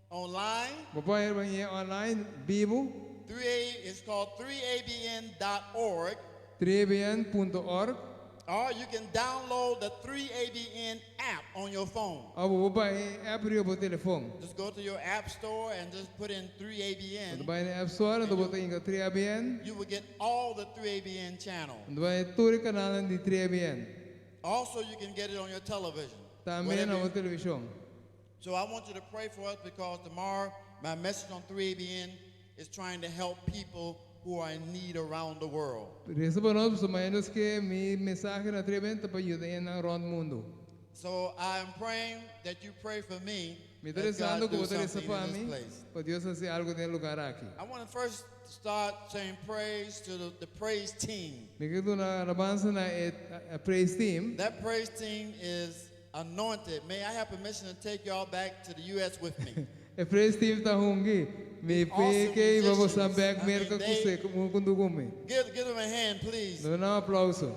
H: online.
J: Bo por hañ'é online bibu
H: 3A is called 3abn.org.
J: 3abn.org.
H: Or you can download the 3ABN app on your phone.
J: Òf bo por baha e app riba bo telefòn.
H: Just go to your app store and just put in 3ABN.
J: Bo ta bai na App Store, anto bo ta hinka 3ABN.
H: You will get all the 3ABN channels.
J: Anto bo ta haña tur e kanalnan di 3ABN.
H: Also, you can get it on your television.
J: Tambe
H: Whatever
J: na
H: you-
J: bo televishon.
H: So I want you to pray for us because tomorrow my message on 3ABN is trying to help people who are in need around the world.
J: Resa pa nos, pasobra mañan Dios ke mi mensahe na 3ABN ta pa yuda hendenan rònt mundu.
H: So I am praying that you pray for me.
J: Mi ta
H: that God
J: rezando
H: do
J: ku bo ta resa
H: something
J: pa
H: in this
J: mi,
H: place.
J: pa Dios hasi algu den e lugá aki.
H: I want to first start saying praise to the praise team.
J: Mi ke duna alabansa na e praise team.
H: That praise team is anointed. May I have permission to take y'all back to the U.S. with me?
J: E praise team ta ungí. Mi
H: Awesome
J: ke hiba boso
H: musicians.
J: bèk
H: I mean,
J: Merka
H: they-
J: ku ku ku mi.
H: Give them a hand, please.
J: Duna un aplouso.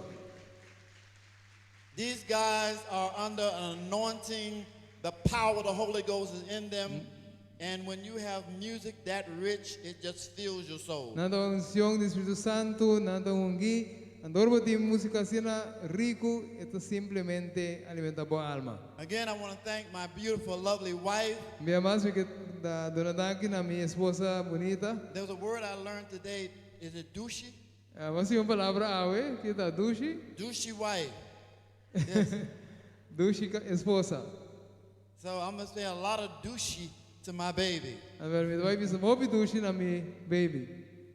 H: These guys are under an anointing. The power of the Holy Ghost is in them. And when you have music that rich, it just fills your soul.
J: Nan ta unshon di Spiritu Santu, nan ta ungí. Anto ora bo tin músika asina riku, e ta simplemente alimentá bo alma.
H: Again, I want to thank my beautiful, lovely wife.
J: Un bia mas, mi ke duna danki na mi esposa bunita.
H: There was a word I learned today. Is it douchey?
J: Ah, M'a siña un palabra awe, ku ta dushi.
H: Douchey wife. Yes.
J: Dushi esposa.
H: So I'm going to say a lot of douchey to my baby.
J: Anto, mi ta bai bisa hopi dushi na mi baby.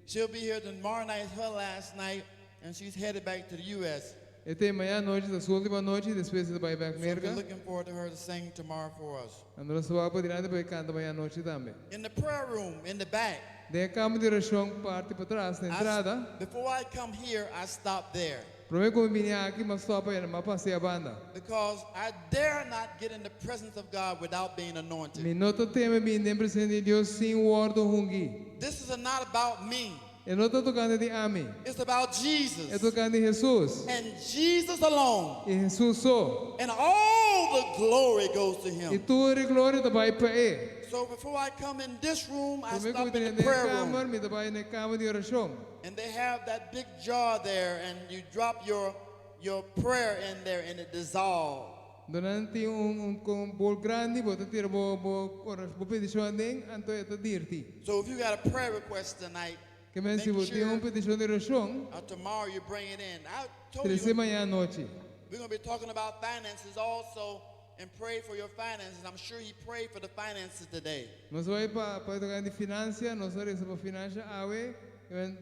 H: She'll be here tomorrow night, her last night, and she's headed back to the U.S.
J: E t'ei mañan anochi, ta su último anochi, despues e ta bai bèk
H: So we're
J: Merka.
H: looking forward to her to sing tomorrow for us.
J: Anto nos ta wak padilanti pa e kanta mañan anochi tambe.
H: In the prayer room, in the back,
J: Den kamber di orashon parti patras, na entrada.
H: Before I come here, I stop there
J: Promé ku mi bini aki, m'a stòp ei, m'a pasa eibanda.
H: because I dare not get in the presence of God without being anointed.
J: Mi no ta teme bini den presensia di Dios sin wòrdu ungí.
H: This is not about me.
J: E no ta tokante di ami.
H: It's about Jesus.
J: E ta tokante di Hesus.
H: And Jesus alone.
J: I Hesus so.
H: And all the glory goes to
J: I
H: him.
J: tur gloria ta bai pa E.
H: So before I come in this room, I
J: Promé
H: stop
J: ku
H: in
J: mi
H: the
J: den
H: prayer room.
J: kamber, mi ta bai na kamber di orashon.
H: And they have that big jar there, and you drop your prayer in there, and it dissolves.
J: Anto nan tin un un bol grandi, bo ta tira bo bo bo petishon aden, anto e ta dirti.
H: So if you got a prayer request tonight,
J: Ke men si
H: make
J: bo tin un
H: sure
J: petishon di orashon,
H: tomorrow you bring it in. I told
J: trese
H: you
J: mañan anochi.
H: we're going to be talking about finances also, and pray for your finances. I'm sure he prayed for the finances today.
J: Nos ta bai pa toka di finansa, nos a resa pa finansa awe,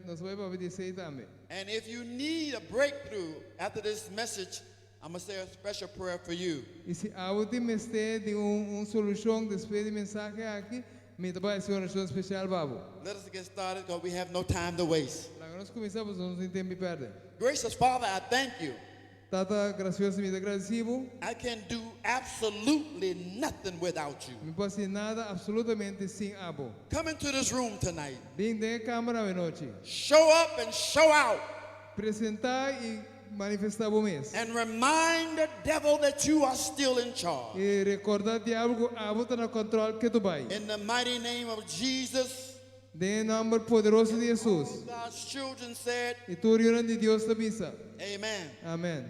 J: nos ta bai pa di esei tambe.
H: And if you need a breakthrough after this message, I'm going to say a special prayer for you.
J: I si abo tin mester di un solushon despues di e mensahe aki, mi ta bai hasi un orashon spesial pa bo.
H: Let us get started because we have no time to waste.
J: Laga nos kuminsá, pasobra nos no tin tempu pa pèrdè.
H: Gracious Father, I thank you.
J: Tata grasioso, mi ta gradisí bo.
H: I can do absolutely nothing without you.
J: Mi no por hasi nada apsolutamente sin abo.
H: Come into this room tonight.
J: Bin den e kamber anochi.
H: Show up and show out.
J: Presentá i manifestá bo mes.
H: And remind the devil that you are still in charge.
J: I rekordá diabel ku abo ta na kontròl ketu bai.
H: In the mighty name of Jesus,
J: Den nòmber poderoso di Hesus.
H: God's children said,
J: I tur yunan di Dios ta bisa.
H: Amen.
J: Amèn.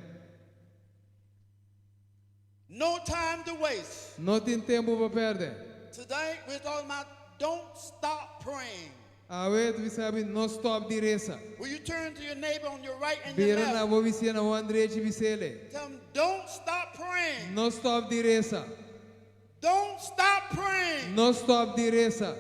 H: No time to waste.
J: No tin tempu pa pèrdè.
H: Today we're talking about don't stop praying.
J: Awe ta bisa no stòp di resa.
H: Will you turn to your neighbor on your right and your
J: Bira na
H: left?
J: bo bisiña na man drechi bis'é.
H: Tell them, don't stop praying.
J: No stòp di resa.
H: Don't stop praying.
J: No stòp di resa.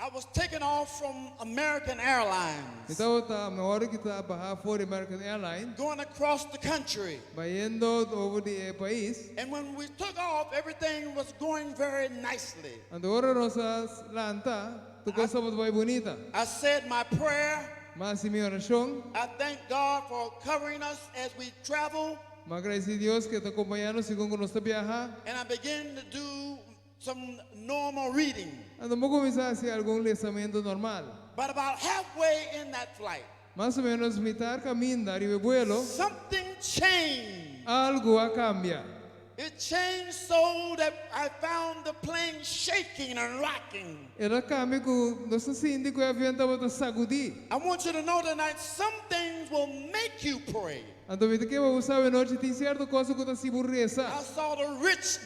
H: I was taken off from American Airlines,
J: Mi tabata, mi ora ku ta baha for di American Airlines,
H: going across the country.
J: bayendo over di e pais.
H: And when we took off, everything was going very nicely.
J: Anto ora nos a lanta, tur kos tabata bai bunita.
H: I said my prayer.
J: M'a hasi mi orashon,
H: I thank God for covering us as we travel.
J: m'a gradisí Dios ku ta kompañá nos segun ku nos ta biaha.
H: And I began to do some normal reading.
J: Anto m'a kuminsá hasi algun lesamentu normal.
H: But about halfway in that flight,
J: Mas o ménos mitar kaminda riba e vuelo,
H: something changed.
J: Algu a kambia.
H: It changed so that I found the plane shaking and rocking.
J: El a kambia ku nos a sinti ku e avion tabata sagudí.
H: I want you to know tonight some things will make you pray.
J: Anto mi ta ke pa bo sa awe nochi tin sierto kos ku ta hasi bo resa.
H: I saw the rich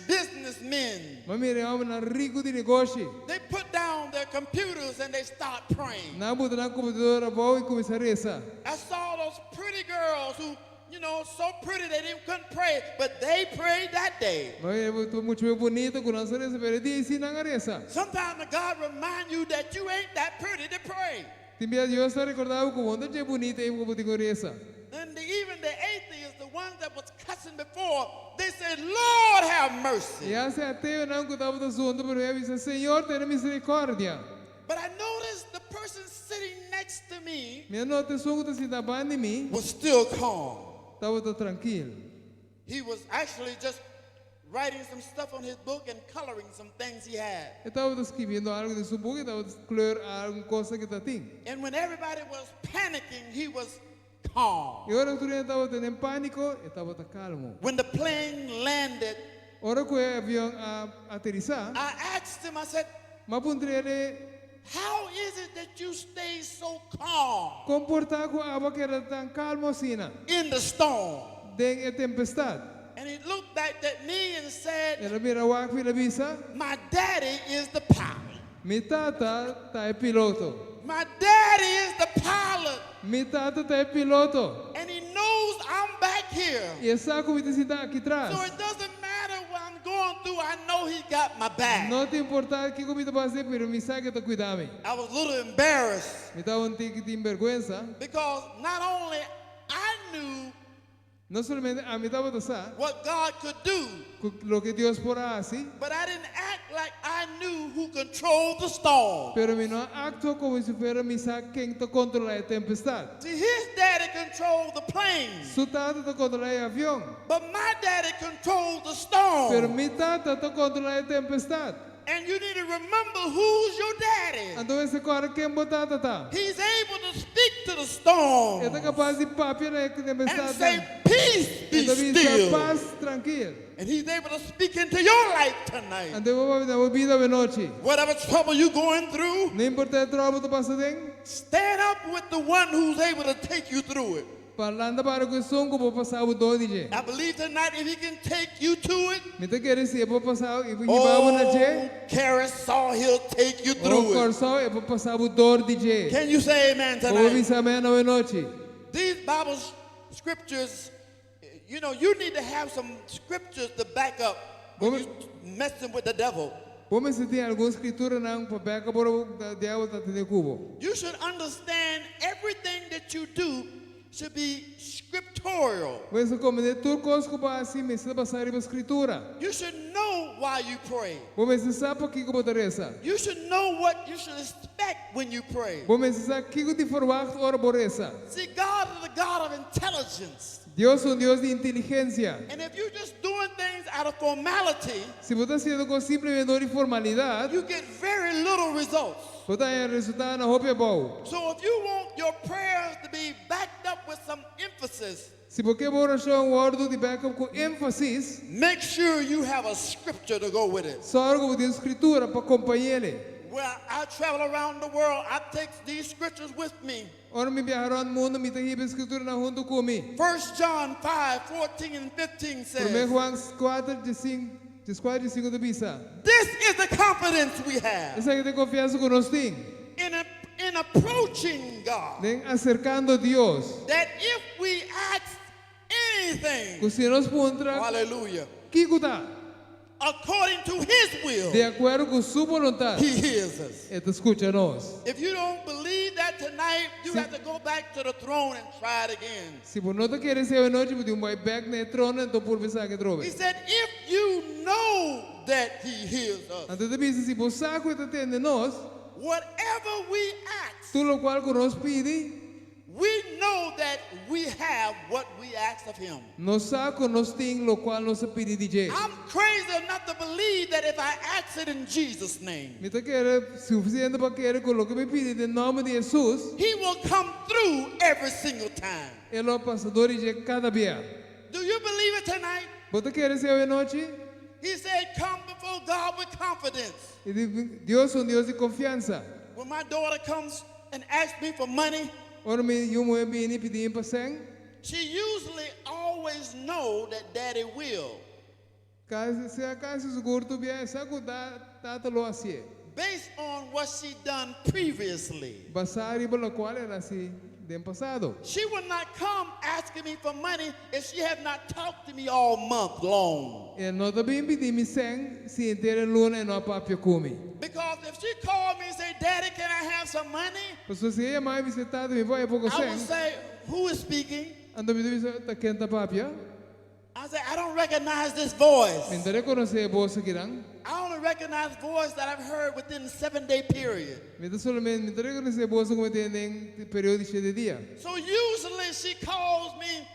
H: businessmen.
J: M'a mira e hòmbernan riku di negoshi.
H: They put down their computers and they start praying.
J: Nan a buta nan komputador abou i kuminsá resa.
H: I saw those pretty girls who, so pretty they didn't, couldn't pray, but they prayed that day.
J: M'a mira tur mucha bunita ku no sa resa, pero e dia ei sí nan a resa.
H: Sometimes God remind you that you ain't that pretty to pray.
J: Tin bia Dios ta rekordá bo ku bo no ta dje bunita ei ku bo tin ku resa.
H: And even the atheists, the ones that was cussing before, they said, Lord, have mercy.
J: I asta e ateonan ku tabata zundra promé a bisa, Señor, tene miserikòrdia.
H: But I noticed the person sitting next to me
J: Mi a nota esun ku ta sinta banda di mi
H: was still calm.
J: Tabata trankil.
H: He was actually just writing some stuff on his book and coloring some things he had.
J: E tabata skirbiendo algu den su buki, e tabata kleur algun kos ku e tabatin.
H: And when everybody was panicking, he was calm.
J: I ora ku tur hende tabata den pániko, e tabata kalmo.
H: When the plane landed,
J: Ora ku e avion a aterisá,
H: I asked him, I said,
J: m'a puntr'é,
H: How is it that you stay so calm
J: Kon por ta ku abo a keda tan kalmo asina?
H: In the storm.
J: Den e tempestat.
H: And he looked back at me and said,
J: El a mira wak mi el a bisa,
H: My daddy is the pilot.
J: Mi tata ta e piloto.
H: My daddy is the pilot.
J: Mi tata ta e piloto.
H: And he knows I'm back here.
J: I e sa ku mi ta sinta aki tras.
H: So it doesn't matter what I'm going through, I know he got my back.
J: No ta importá kiko mi ta pasa, pero mi sa ku e ta kuida mi.
H: I was a little embarrassed
J: Mi tabata un tiki tin bèrgwensa.
H: because not only I knew
J: No solamente ami tabata sa
H: what God could do,
J: ku loke Dios por a hasi,
H: but I didn't act like I knew who controlled the storm.
J: pero mi no a aktua komo si fuera mi sa ken ta kontrolá e tempestat.
H: See, his daddy controlled the plane,
J: Su tata ta kontrolá e avion,
H: but my daddy controlled the storm.
J: pero mi tata ta kontrolá e tempestat.
H: And you need to remember who's your daddy.
J: Anto bo mester kòrda ken bo tata ta.
H: He's able to speak to the storm.
J: E ta kapas di papia na e tempestat.
H: And say, peace be
J: E ta bisa
H: still.
J: pas trankil.
H: And he's able to speak into your life tonight.
J: Anto e por papia den bo bida awe nochi.
H: Whatever trouble you're going through,
J: No importá e tròbel ku bo ta pasa den.
H: Stand up with the one who's able to take you through it.
J: Lanta para ku esun ku por pasa bo dor di dje.
H: I believe tonight if he can take you to it,
J: Mi ta kere si e por pasa bo i hiba bo na dje.
H: Oh, Kòrsou, he'll take you
J: Oh,
H: through it.
J: Kòrsou, e por pasa bo dor di dje.
H: Can you say amen
J: Bo
H: tonight?
J: bisa amèn awe nochi.
H: These Bible scriptures, you need to have some scriptures to back up when you messing with the devil.
J: Bo mester tin algun skrituranan pa back up ora diabel ta tende ku bo.
H: You should understand everything that you do should be scriptorial.
J: Bo mester komprondé tur kos ku bo ta hasi mester basá riba skritura.
H: You should know why you pray.
J: Bo mester sa pakiko bo ta resa.
H: You should know what you should expect when you pray.
J: Bo mester sa kiko di verwacht ora bo resa.
H: See, God is a God of intelligence.
J: Dios ta un Dios di inteligensia.
H: And if you're just doing things out of formality,
J: Si bo ta hasiendo kos simplemente dor di formalidat,
H: you get very little results.
J: bo ta haña resultadonan hopi abou.
H: So if you want your prayers to be backed up with some emphasis,
J: Si bo ke bo orashon wòrdu di backup ku énfasis,
H: make sure you have a scripture to go with it.
J: sòru ku bo tin skritura pa kompañ'é.
H: Where I travel around the world, I take these scriptures with me.
J: Ora mi biaha rònt mundu, mi ta hiba e Skritura huntu ku mi.
H: 1 John 5 14 and 15
J: Promé
H: says,
J: Juan 4, 5, 4 i 5 ta bisa.
H: This is the confidence we have
J: Esaki ta e konfiansa ku nos tin.
H: in approaching God.
J: Den aserkando Dios.
H: That if we ask anything,
J: Ku si nos puntra,
H: hallelujah,
J: kiko ta?
H: according to his will,
J: Di akuerdo ku su boluntat,
H: he hears us.
J: E ta skucha nos.
H: If you don't believe that tonight, you have to go back to the throne and try it again.
J: Si bo no ta kere esei awe nochi, bo tin ku bai bèk na e trono, anto purba esaki atrobe.
H: He said, if you know that he hears us,
J: Anto e ta bisa, si bo sa ku e ta tende nos,
H: whatever we ask,
J: tur lokual ku nos pidi,
H: we know that we have what we ask of him.
J: nos sa ku nos tin lokual nos a pidi di dje.
H: I'm crazy enough to believe that if I ask it in Jesus' name,
J: Mi ta kere sufisiente pa kere ku loke mi pidi den nòmber di Hesus,
H: he will come through every single time.
J: e lo pasa dor di dje kada bia.
H: Do you believe it tonight?
J: Bo ta kere esei awe nochi?
H: He said, come before God with confidence.
J: E di, Dios ta un Dios di konfiansa.
H: When my daughter comes and asks me for money,
J: Ora mi yu muhé bini pidi mi pa sèn,
H: she usually always know that daddy will.
J: kasi sea kasi sigur tur bia e sa ku tata lo hasié.
H: Based on what she done previously.
J: Basá riba lokual el a hasi den pasado.
H: She would not come asking me for money if she had not talked to me all month long.
J: E no ta bin pidi mi sèn si henter luna e no a papia ku mi.
H: Because if she called me and say, Daddy, can I have some money?
J: Pasobra si e yama mi bisa tata mi por haña poko
H: I would
J: sèn.
H: say, who is speaking?
J: Anto mi ta bisa ta ken ta papia.
H: I say, I don't recognize this voice.
J: Mi n' ta rekonosé e bos akinan.
H: I only recognize voice that I've heard within the 7-day period.
J: Mi ta solamente mi ta rekonosé e bos ku mi a tende den periodo di shete dia.
H: So usually she calls me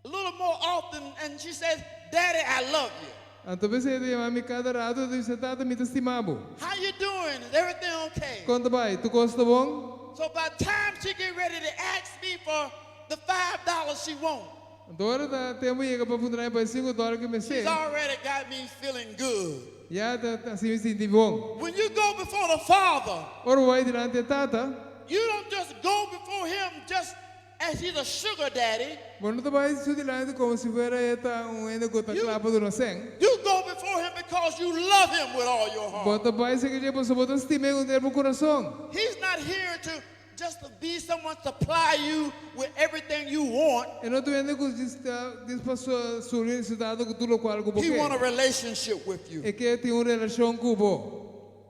H: a little more often and she says, Daddy, I love you.
J: Anto p'esei e ta yama mi kada ratu e ta bisa tata mi ta stima bo.
H: How you doing? Is everything okay?
J: Kon ta bai? Tur kos ta bon?
H: So by the time she get ready to ask me for the $5 she want,
J: Anto ora ta tempu yega pa puntra mi pa e sinku dòler ku e mester.
H: she's already got me feeling good.
J: Ya ta hasi mi sinti bon.
H: When you go before the Father,
J: Ora bo bai dilanti e tata,
H: you don't just go before him just as he's a sugar daddy.
J: bo no ta bai su dilanti komo si fuera e ta un hende ku ta kla pa duna sèn.
H: You go before him because you love him with all your heart.
J: Bo ta bai serka dje pasobra bo ta stim'é ku henter bo kurason.
H: He's not here to just to be someone to supply you with everything you want.
J: E no ta un hende ku ta dispuesto pa supli nesesidat ku tur lokual ku bo
H: He want a
J: ke.
H: relationship with you.
J: E ke tin un relashon ku bo.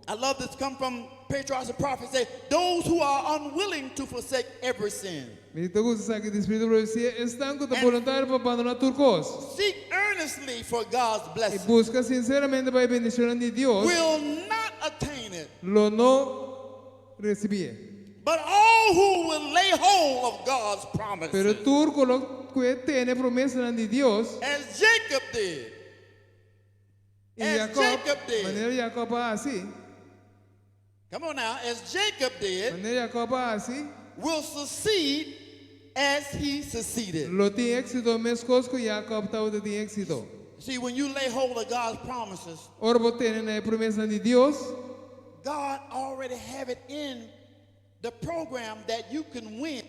H: I love this come from Patriarchs and Prophets say, those who are unwilling to forsake every sin.
J: Mi ta gusta esaki di Spiritu di Profesia, esnan ku ta boluntario pa bandoná tur kos.
H: Seek earnestly for God's
J: I
H: blessing.
J: buska sinseramente pa e bendishonnan di Dios.
H: Will not attain it.
J: Lo no risibié.
H: But all who will lay hold of God's promises.
J: Pero tur ku lo kue tene promesanan di Dios.
H: As Jacob did.
J: I
H: As
J: Jacob,
H: Jacob did.
J: manera Jacob a hasi.
H: Come on now, as Jacob did.
J: Manera Jacob a hasi.
H: Will succeed as he succeeded.
J: Lo tin éksito meskos ku Jacob tabata tin éksito.
H: See, when you lay hold of God's promises,
J: Ora bo tene na e promesanan di Dios.
H: God already have it in the program that you can win.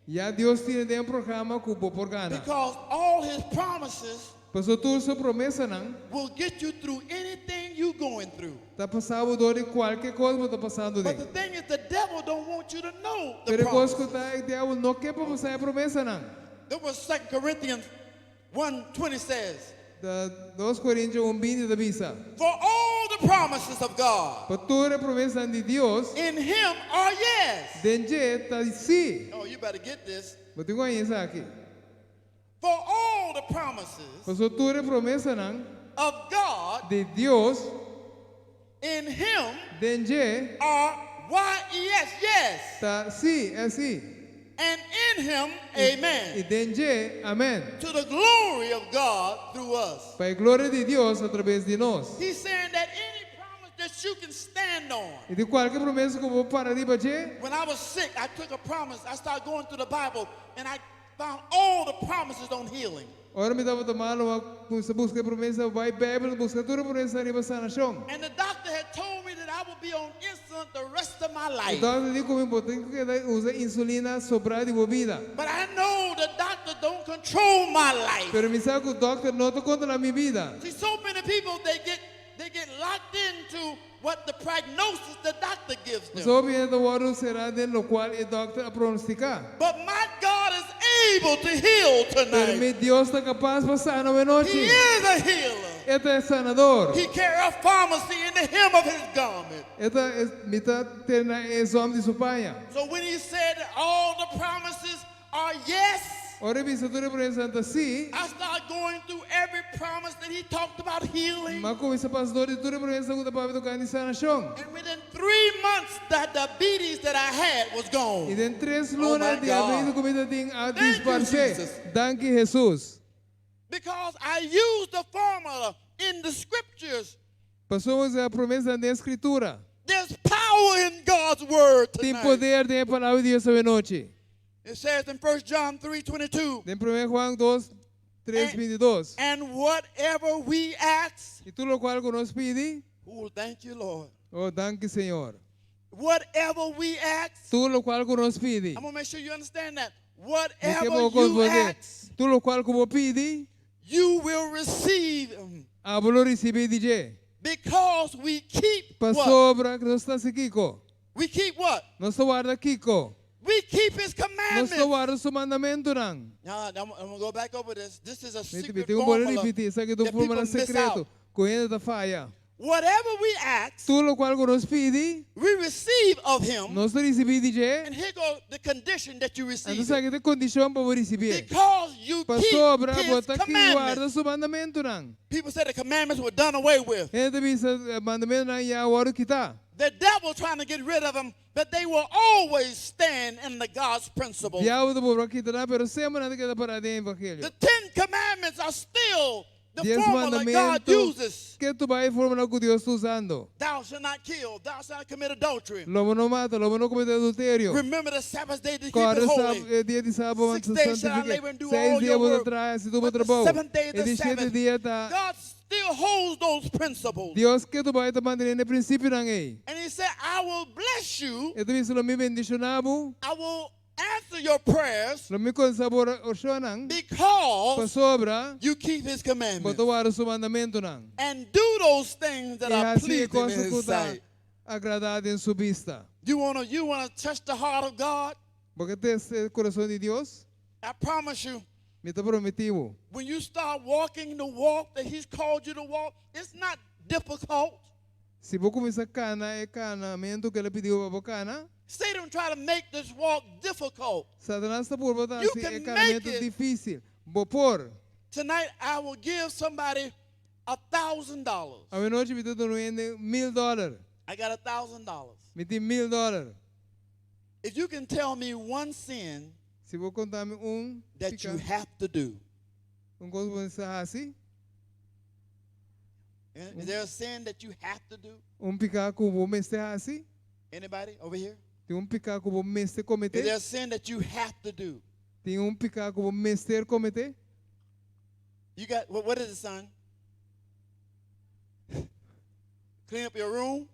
J: Ya Dios tin den programa ku bo por gana.
H: Because all his promises
J: Paso tur su promesanan
H: will get you through anything you going through.
J: ta pasa bo dor di kualke kos bo ta pasando
H: But
J: den.
H: the thing is, the devil don't want you to know the
J: Pero kos
H: promises.
J: ku ta e diabel no ke pa bo sa e promesanan.
H: Look what 2 Corinthians 1:20 says.
J: Da 2 Korintio 1:20 ta bisa.
H: For all the promises of God
J: Pa tur e promesanan di Dios,
H: in him are yes.
J: den dje ta sí.
H: Oh, you better get this.
J: Bo tin ku haña esaki.
H: For all the promises
J: Paso tur e promesanan
H: of God
J: di Dios,
H: in him
J: den dje
H: are Y-E-S, yes.
J: ta sí, e sí.
H: And in him, amen.
J: I den dje, amèn.
H: To the glory of God through us.
J: Pa e gloria di Dios a traves di nos.
H: He's saying that any promise that you can stand on.
J: I di kualke promesa ku bo por para riba dje,
H: When I was sick, I took a promise. I started going through the Bible and I found all the promises on healing.
J: Ora mi tabata malu, m'a kuminsá buska promesa, bai Beibel, buska tur promesa riba sanashon.
H: And the doctor had told me that I would be on insulin insulin the rest of my life.
J: Dòkter di ku mi bo tin ku keda usa insulina sobrá di bo bida.
H: But I know the doctor don't control my life.
J: Pero mi sa ku dòkter no ta kontrolá mi bida.
H: See, so many people they get locked into what the prognosis the doctor gives them.
J: Hopi hende ta wòrdu será den lokual e dòkter a pronostiká.
H: But my God is able to heal
J: Pero
H: tonight.
J: mi Dios ta kapas pa sana awe nochi.
H: He is a healer.
J: E ta e sanador.
H: He carry a pharmacy in the hem of his garment.
J: E ta mi ta tene e zòm di su paña.
H: So when he said all the promises are yes,
J: Ora e bisa tur e promesanan ta sí,
H: I start going through every promise that he talked about healing.
J: m'a kuminsá pasa dor di tur e promesa ku ta papia tokante sanashon.
H: And within 3 months, the diabetes that I had was
J: I
H: gone.
J: den tres
H: Oh
J: luna,
H: my
J: diabetes
H: God.
J: ku mi tabatin a
H: Thank you,
J: disparsé.
H: Jesus.
J: Danki Jesus.
H: Because I used the formula in the scriptures.
J: Pasobra m'a usa e promesa den Skritura.
H: There's power in God's word
J: Tin
H: tonight.
J: poder den e palabra di Dios awe nochi.
H: It says in 1 John 3:22,
J: Den 1 Juan 2, 3, 22.
H: and whatever we ask,
J: I tur lokual ku nos pidi,
H: oh, thank you, Lord.
J: oh, danki Señor.
H: Whatever we ask,
J: Tur lokual ku nos pidi.
H: I'm gonna make sure you understand that.
J: Mi ke
H: Whatever
J: bo
H: you
J: komprondé.
H: ask,
J: Tur lokual ku bo pidi,
H: you will receive
J: abo lo risibí di dje.
H: because we keep
J: Pa
H: what?
J: sobra ku nos ta hasi kiko.
H: We keep what?
J: Nos ta warda kiko.
H: We keep his
J: Nos ta
H: commandments.
J: warda su mandamentunan.
H: Now, I'm gonna go back over this. This is a
J: Mi
H: secret
J: tin ku bolbe
H: formula
J: ripití. Esaki ta un
H: that people
J: fórmula
H: miss
J: sekreto.
H: out.
J: Ku hende ta faya.
H: Whatever we ask,
J: Tur lokual ku nos pidi,
H: we receive of him.
J: nos ta risibí di dje.
H: And here goes the condition that you receive.
J: Anto esaki ta e kondishon pa bo risibí.
H: Because you
J: Pa
H: keep
J: sobra,
H: his
J: bo ta ki
H: commandments.
J: warda su mandamentunan.
H: People said the commandments were done away with.
J: Hende ta bisa mandamentunan ya a wòrdu kitá.
H: The devil trying to get rid of them, but they will always stand in the God's principle.
J: Diabel ta purba kita nan, pero semper nan ta keda pará den evangelio.
H: The Ten Commandments are still the
J: Dies
H: formula God
J: mandamentu
H: uses.
J: ketu bai e fórmula ku Dios ta usando.
H: Thou shalt not kill, thou shalt not commit adultery.
J: Lo bo no mata, lo bo no kometé adulterio.
H: Remember the Sabbath day to keep
J: Kòrda
H: it holy.
J: e dia di sabat
H: Six days shall I labor and do
J: Seis
H: all
J: dia
H: your
J: bo ta
H: work.
J: traha, hasi tur bo
H: But the
J: trabou.
H: seventh day is
J: E
H: the
J: di shete
H: Sabbath.
J: dia ta
H: God still holds those principles.
J: Dios ketu bai ta mantené e prinsipionan ei.
H: And he said, I will bless you.
J: E ta bisa lo mi bendishoná bo.
H: I will answer your prayers
J: Lo mi kontestá bo orashonnan.
H: because
J: Pasobra
H: you keep his
J: bo
H: commandments
J: ta warda su mandamentunan.
H: and do those things that
J: I
H: are
J: hasi e
H: pleasing in
J: kos
H: his
J: ku ta
H: sight.
J: agradá den su bista.
H: You wanna touch the heart of God?
J: Bo ke tèst e kurason di Dios?
H: I promise you,
J: Mi ta prometí bo.
H: when you start walking the walk that he's called you to walk, it's not difficult.
J: Si bo kuminsá kana e kanamentu ku el a pidi bo pa bo kana,
H: Satan try to make this walk difficult.
J: Satanas ta purba ta
H: You
J: hasi
H: can
J: e
H: make
J: kanamentu
H: it.
J: difísil. Bo por.
H: Tonight I will give somebody $1,000.
J: Awe nochi mi ta duna un hende $1000.
H: I got $1,000.
J: Mi tin $1000.
H: If you can tell me one sin
J: Si bo konta mi un
H: that
J: piká,
H: you have to do.
J: un kos ku bo mester hasi,
H: Is there a sin that you have to do?
J: un piká ku bo mester hasi,
H: Anybody over here?
J: tin un piká ku bo mester
H: Is
J: kometé,
H: there a sin that you have to do?
J: tin un piká ku bo mester kometé.
H: You got what is it, son? Clean up your room?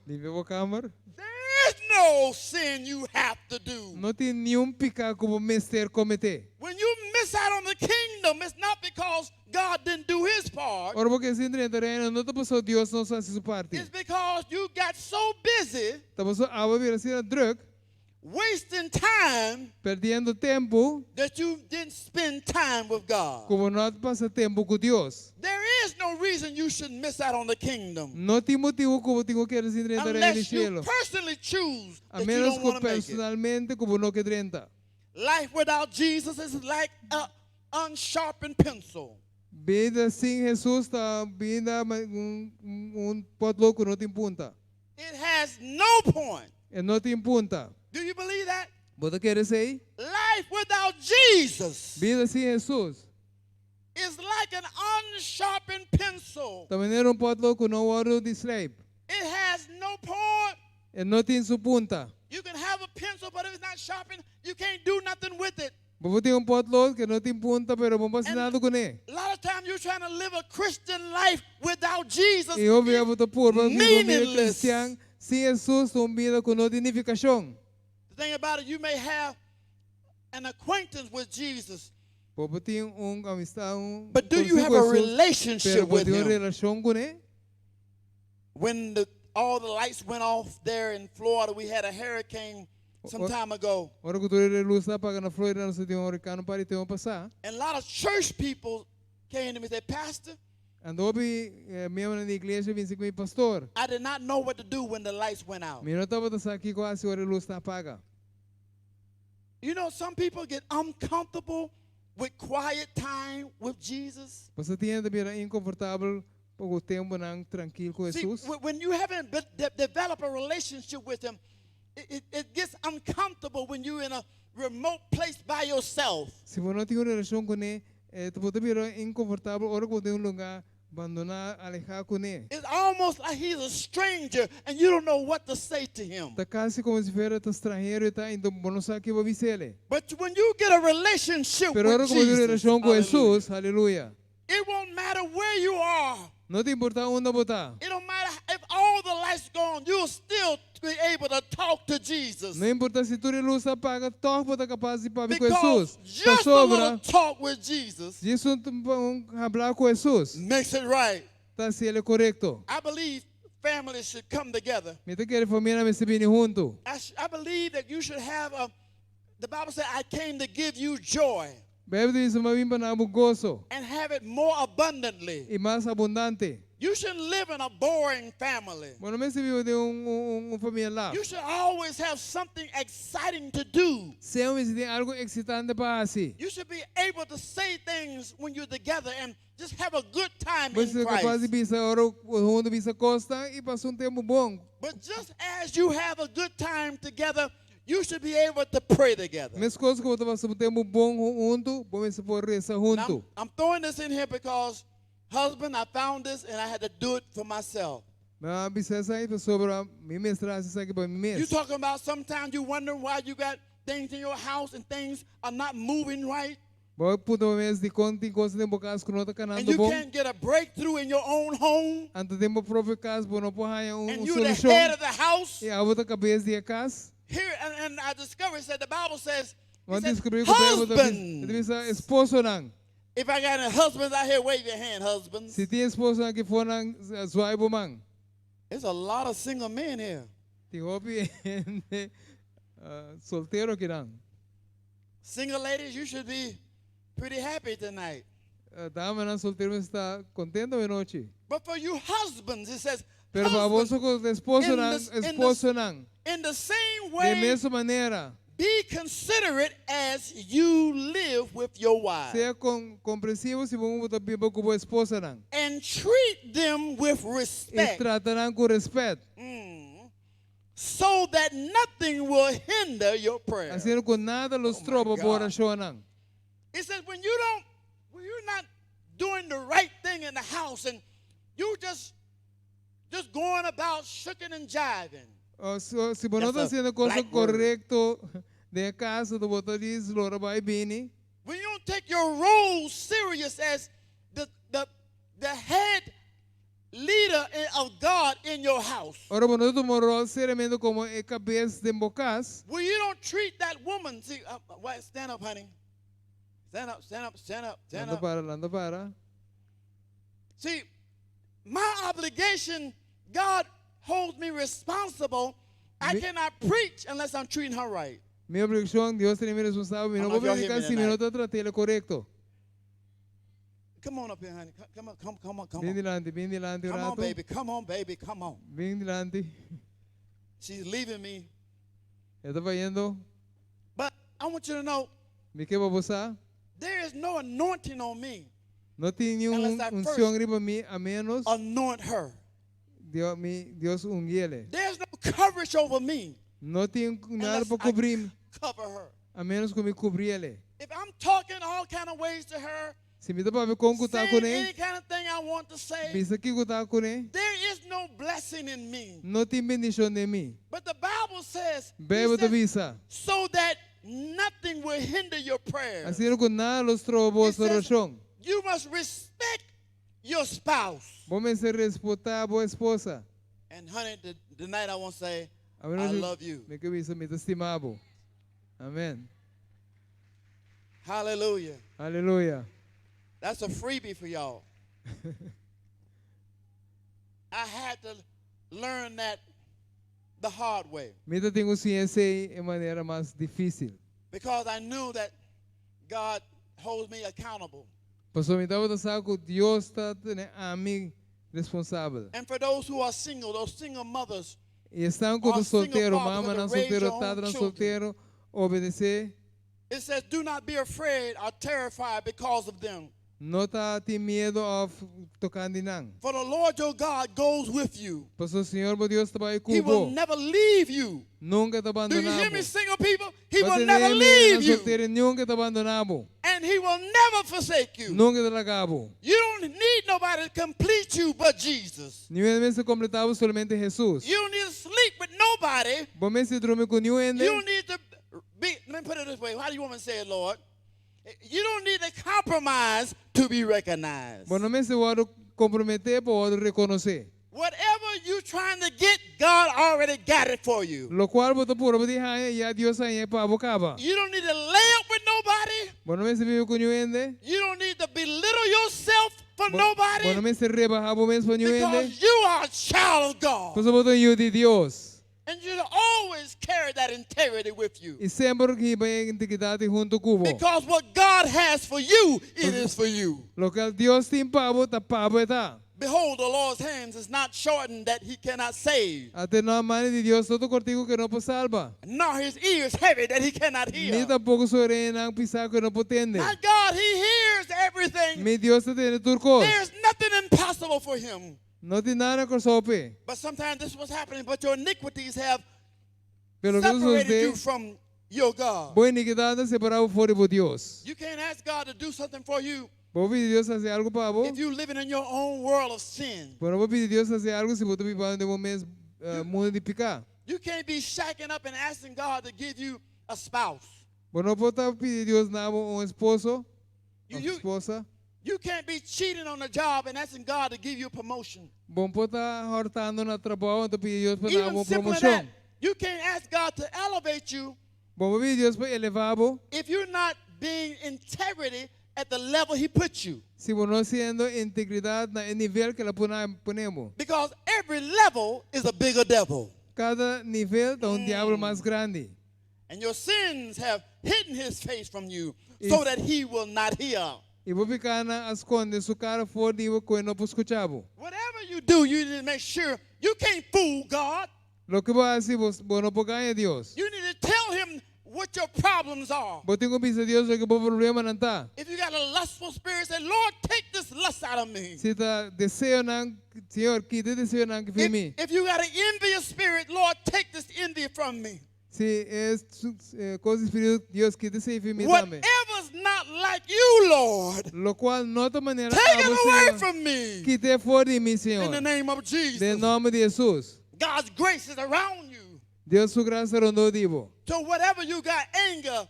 J: Limpia bo kamber.
H: There is no sin you have to do.
J: No tin ningun piká ku bo mester kometé.
H: When you miss out on the kingdom, it's not because God didn't do his part.
J: Ora bo keda sin drenta reino, no ta pasobra Dios no a hasi su parti.
H: It's because you got so busy
J: Ta pasobra abo a bira asina drùk,
H: wasting time
J: pèrdiendo tempu,
H: that you didn't spend time with God.
J: ku bo no a pasa tempu ku Dios.
H: There is no reason you should miss out on the kingdom
J: No tin motibu ku bo tin ku keda sin drenta reino di
H: unless you
J: shelu.
H: personally choose
J: A
H: that you
J: ménos
H: don't
J: ku
H: want to make it.
J: personalmente ku bo no ke drenta.
H: Life without Jesus is like an unsharpened pencil.
J: Bida sin Jesus ta bida un pòtlot ku no tin punta.
H: It has no point.
J: E no tin punta.
H: Do you believe that?
J: Bo ta kere esei?
H: Life without Jesus
J: Bida sin Jesus
H: is like an unsharpened pencil.
J: Ta manera un pòtlot ku no a wòrdu di sleip.
H: It has no point.
J: E no tin su punta.
H: You can have a pencil, but if it's not sharpened, you can't do nothing with it.
J: Bo tin un pòtlot ku no tin punta, pero bo no por hasi nada kuné.
H: A lot of times you're trying to live a Christian life without Jesus.
J: I hopi
H: it's
J: bo ta purba biba un bida
H: meaningless.
J: kristian sin Hesus, un bida ku no tin nifikashon.
H: The thing about it, you may have an acquaintance with Jesus,
J: Bo por tin un amistat, un
H: but do you
J: konosí
H: have
J: ku
H: a
J: Hesus,
H: relationship
J: pero bo
H: with
J: tin un
H: him?
J: relashon kuné?
H: When all the lights went off there in Florida, we had a hurricane some time ago.
J: Ora ku tur lus a paga na Florida, nos tabatin un orkan un par di tempu pasá.
H: And a lot of church people came to me and said, Pastor,
J: Anto hopi miembro di iglesia a bin ku mi pastor.
H: I did not know what to do when the lights went out.
J: Mi no tabata sa kiko hasi ora lus a paga.
H: You know, some people get uncomfortable with quiet time with Jesus.
J: Bo sa tin hende ta bira inkomfortabel pa ku tempunan trankil ku
H: See,
J: Hesus.
H: when you haven't developed a relationship with him, it gets uncomfortable when you're in a remote place by yourself.
J: Si bo no tin un relashon kuné, eh, bo ta bira inkomfortabel ora ku bo ta den un lugá bandoná, alehá kuné.
H: It's almost like he's a stranger and you don't know what to say to him.
J: Ta kasi komo si fuera ta stranhero i ta, anto bo no sa kiko bo bis'é.
H: But when you get a relationship
J: Pero ora
H: with
J: ku bo tin un
H: Jesus,
J: relashon ku
H: hallelujah,
J: Hesus, aleluya.
H: it won't matter where you are.
J: No ta importá unda bo ta.
H: It don't matter if all the lights go on, you'll still be able to talk to Jesus.
J: No importá si tur lus a paga, tòg bo ta kapas di papia ku
H: Because
J: Hesus. Ta
H: just a
J: sobra.
H: little talk with Jesus
J: Djis un habla ku Hesus.
H: makes it right.
J: Ta hasié korekto.
H: I believe families should come together.
J: Mi ta kere famia mester bini huntu.
H: I believe that you should have a, the Bible said, I came to give you joy
J: Beibel ta bisa m'a bin pa duna bo goso
H: and have it more abundantly.
J: i mas abundante.
H: You shouldn't live in a boring family.
J: Bo no mester biba den un famia laf.
H: You should always have something exciting to do.
J: Semper mester tin algu eksitante pa hasi.
H: You should be able to say things when you're together and just have a good time
J: Bo
H: in
J: ta kapas di
H: Christ.
J: bisa ora huntu bisa kos i pasa un tempu bon.
H: But just as you have a good time together, you should be able to pray together.
J: Meskos ku bo ta pasa un tempu bon huntu, bo mester por resa
H: And
J: huntu.
H: I'm throwing this in here because, husband, I found this and I had to do it for myself.
J: M'a bisa esaki pasobra mi mester a hasi esaki pa mi
H: You
J: mes.
H: talking about sometimes you wonder why you got things in your house and things are not moving right.
J: Bo ta puntra bo mes dikon tin kos den bo kas ku no ta
H: And
J: kanando
H: you
J: bon.
H: can't get a breakthrough in your own home.
J: Anto den bo propio kas bo no por haña un,
H: And
J: un
H: you're the
J: solushon.
H: head of the house.
J: I abo ta kabes di e kas.
H: Here, and I discovered that the Bible says,
J: M'a
H: it says
J: deskubrí ku Beibel ta
H: husband.
J: bisa esposonan.
H: If I got any husbands out here, wave your hand, husbands.
J: Si tin esposonan aki fonan zwaai bo man.
H: There's a lot of single men here.
J: Tin hopi hende soltero akinan.
H: Single ladies, you should be pretty happy tonight.
J: Damanan soltero mester ta kontentu awe nochi.
H: But for you husbands, it says,
J: Pero pa
H: husbands,
J: boso ku esposonan, esposonan.
H: in the same
J: Di
H: way,
J: mesun manera.
H: be considerate as you live with your wives.
J: Sea kon komprensivo segun bo ta biba ku bo esposanan.
H: And treat them with
J: I
H: respect.
J: trata nan ku rèspèt.
H: So that nothing will hinder your prayer.
J: Asina ku nada lo stroba bo
H: God.
J: orashonnan.
H: It says when you don't, when you're not doing the right thing in the house and you just going about shucking and jiving.
J: Oh, so, si bo no
H: That's
J: ta
H: a
J: hasiendo kos
H: black word.
J: korekto den kas, bo ta djis lora bai bini.
H: When you don't take your role serious as the head leader of God in your house.
J: Ora bo no tuma bo ròl seriamente komo e kabes den bo kas.
H: When you don't treat that woman, see, wait, stand up, honey. Stand up, stand up, stand up, stand
J: Lanta
H: up.
J: para, lanta para.
H: See, my obligation, God holds me responsible. I cannot preach unless I'm treating her right.
J: Mi obligashon, Dios ta tene mi responsabel. Mi
H: I
J: no
H: don't know
J: por
H: if y'all hear
J: prediká
H: me
J: si mi no
H: tonight.
J: ta trat'é korekto.
H: Come on up here, honey. Come on, come, come on, come
J: Bin
H: on.
J: dilanti, bin dilanti
H: Come on,
J: un ratu.
H: baby. Come on, baby. Come on.
J: Bin dilanti.
H: She's leaving me.
J: E ta bayendo.
H: But I want you to know
J: Mi ke pa bo sa.
H: there is no anointing on me.
J: No tin ningun
H: Unless I
J: unshon
H: first
J: riba mi a ménos
H: anoint her.
J: Dios mi Dios ungié.
H: There's no coverage over me.
J: No tin nada
H: Unless
J: pa
H: I
J: kubri
H: cover her.
J: a ménos ku mi kubrié.
H: If I'm talking all kind of ways to her,
J: Si mi ta papia kon ku ta
H: saying
J: kuné,
H: any kind of thing I want to say,
J: bisa kiko ta kuné,
H: there is no blessing in me.
J: no tin bendishon den mi.
H: But the Bible says, he
J: Beibel ta
H: says,
J: bisa.
H: so that nothing will hinder your prayer.
J: Asina ku nada lo stroba bo
H: It says,
J: orashon.
H: You must respect your spouse.
J: Bo mester respetá bo esposa.
H: And honey, tonight I want to say,
J: Awe
H: I
J: nochi,
H: love you.
J: Mi ke bisa mi ta stima bo. Amèn.
H: Hallelujah.
J: Aleluya.
H: That's a freebie for y'all. I had to learn that the hard way
J: Mi tabatin ku siña esei di manera mas difísil.
H: because I knew that God holds me accountable.
J: Pasobra mi tabata sa ku Dios ta tene ami responsabel.
H: And for those who are single, those single mothers,
J: I esnan ku
H: Or
J: ta
H: single
J: soltero,
H: fathers
J: mama
H: that
J: nan
H: raise
J: soltero,
H: your own
J: tata nan
H: children.
J: soltero, obedesé.
H: it says, do not be afraid or terrified because of them.
J: No ta tin miedu òf tokante nan.
H: For the Lord your God goes with you.
J: Pasobra Señor bo Dios ta bai
H: He will
J: ku bo.
H: never leave you.
J: Nunka ta
H: Do you hear
J: bandoná bo.
H: me, single people? He will never leave you.
J: Soltero nunka ta bandoná bo.
H: And he will never forsake you.
J: Nunka ta laga bo.
H: You don't need nobody to complete you but Jesus.
J: Ningun mester kompletá bo, solamente Hesus.
H: You don't need to sleep with nobody.
J: Bo no mester drumi ku ningun hende.
H: You don't need to be, let me put it this way. How do you want me to say it, Lord? You don't need to compromise to be recognized.
J: Bo no mester komprometé pa wòrdu rekonosé.
H: Whatever you're trying to get, God already got it for you.
J: Lokual bo ta purba di haña, ya Dios a hañ'é pa bo kaba.
H: You don't need to lay up with nobody.
J: Bo no mester biba ku ningun hende.
H: You don't need to belittle yourself for
J: Bo no
H: nobody
J: mester rebahá bo mes pa ningun hende.
H: because you are a child of God.
J: Pasobra bo ta yu di Dios.
H: And you always carry that integrity with you.
J: I semper hiba e integridat huntu ku bo.
H: Because what God has for you, it is for you.
J: Loke Dios tin pa bo, ta pa bo ta.
H: Behold, the Lord's hands is not shortened that he cannot save,
J: Ata no man di Dios no ta kòrtiku ku e no por salba.
H: nor his ears heavy that he cannot
J: Ni
H: hear.
J: tampoko su oreanan pisá ku e no por tende.
H: My God, he hears everything.
J: Mi Dios ta tende tur kos.
H: There's nothing impossible for him.
J: No tin nada ku p'e.
H: But sometimes this is what's happening. But your iniquities have
J: Pero loke
H: separated you
J: susedé,
H: from your God.
J: bo inikidat a separá bo for di bo Dios.
H: You can't ask God to do something for you
J: Bo no por pidi Dios hasi algu pa bo.
H: if you're living in your own world of sin.
J: Bo no por pidi Dios hasi algu si bo ta biba den bo mes mundu di piká.
H: You can't be shacking up and asking God to give you a spouse.
J: Bo no por ta pidi Dios duna bo un esposo,
H: You,
J: un
H: you,
J: esposa.
H: you can't be cheating on the job and asking God to give you a promotion.
J: Bo no por ta hòrtando na trabou, anto pidi Dios pa duna
H: Even
J: bo
H: simpler than
J: promoshon.
H: that, you can't ask God to elevate you
J: Bo no por pidi Dios pa elevá bo.
H: if you're not being integrity at the level He put you.
J: Si bo no ta siendo integridat na nivel ku El a pone bo.
H: Because every level is a bigger devil.
J: Kada nivel ta un diabel mas grandi.
H: And your sins have hidden his face from you so that he will not hear.
J: I bo pikánan a skonde su kara for di bo ku e no por skucha bo.
H: Whatever you do, you need to make sure you can't fool God.
J: Loke bo hasi, bo no por gaña Dios.
H: You need to tell him what your problems are.
J: Bo tin ku bisa Dios loke bo problemanan ta.
H: If you got a lustful spirit, say, Lord, take this lust out of me.
J: Si ta deseonan, Señor, kita e deseonan aki for di mi.
H: If you got an envious spirit, Lord, take this envy from me.
J: Si e kos di spiritu, Dios, kita esei for di mi tambe.
H: Whatever's not like you, Lord,
J: Lokual no ta manera
H: take it
J: abo,
H: away
J: Señor.
H: from me.
J: Kit'é for di mi,
H: In
J: Señor.
H: the name of Jesus.
J: Den nòmber di Hesus.
H: God's grace is around you.
J: Dios su grasia rondó di bo.
H: So whatever you got, anger,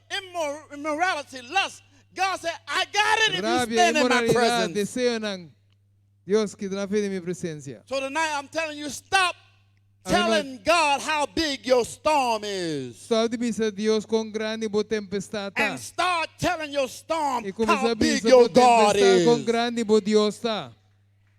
H: immorality, lust, God said, I got it if you
J: Rabia,
H: stand in my
J: inmoralidat,
H: presence.
J: deseonan. Dios, kita nan for di mi presensia.
H: So tonight I'm telling you, stop
J: Amen.
H: telling God how big your storm is.
J: Stòp di bisa Dios kon grandi bo tempestat ta.
H: And start telling your storm
J: I kuminsá
H: how big
J: bisa
H: your
J: bo
H: God
J: tempestat kon
H: is.
J: grandi bo Dios ta.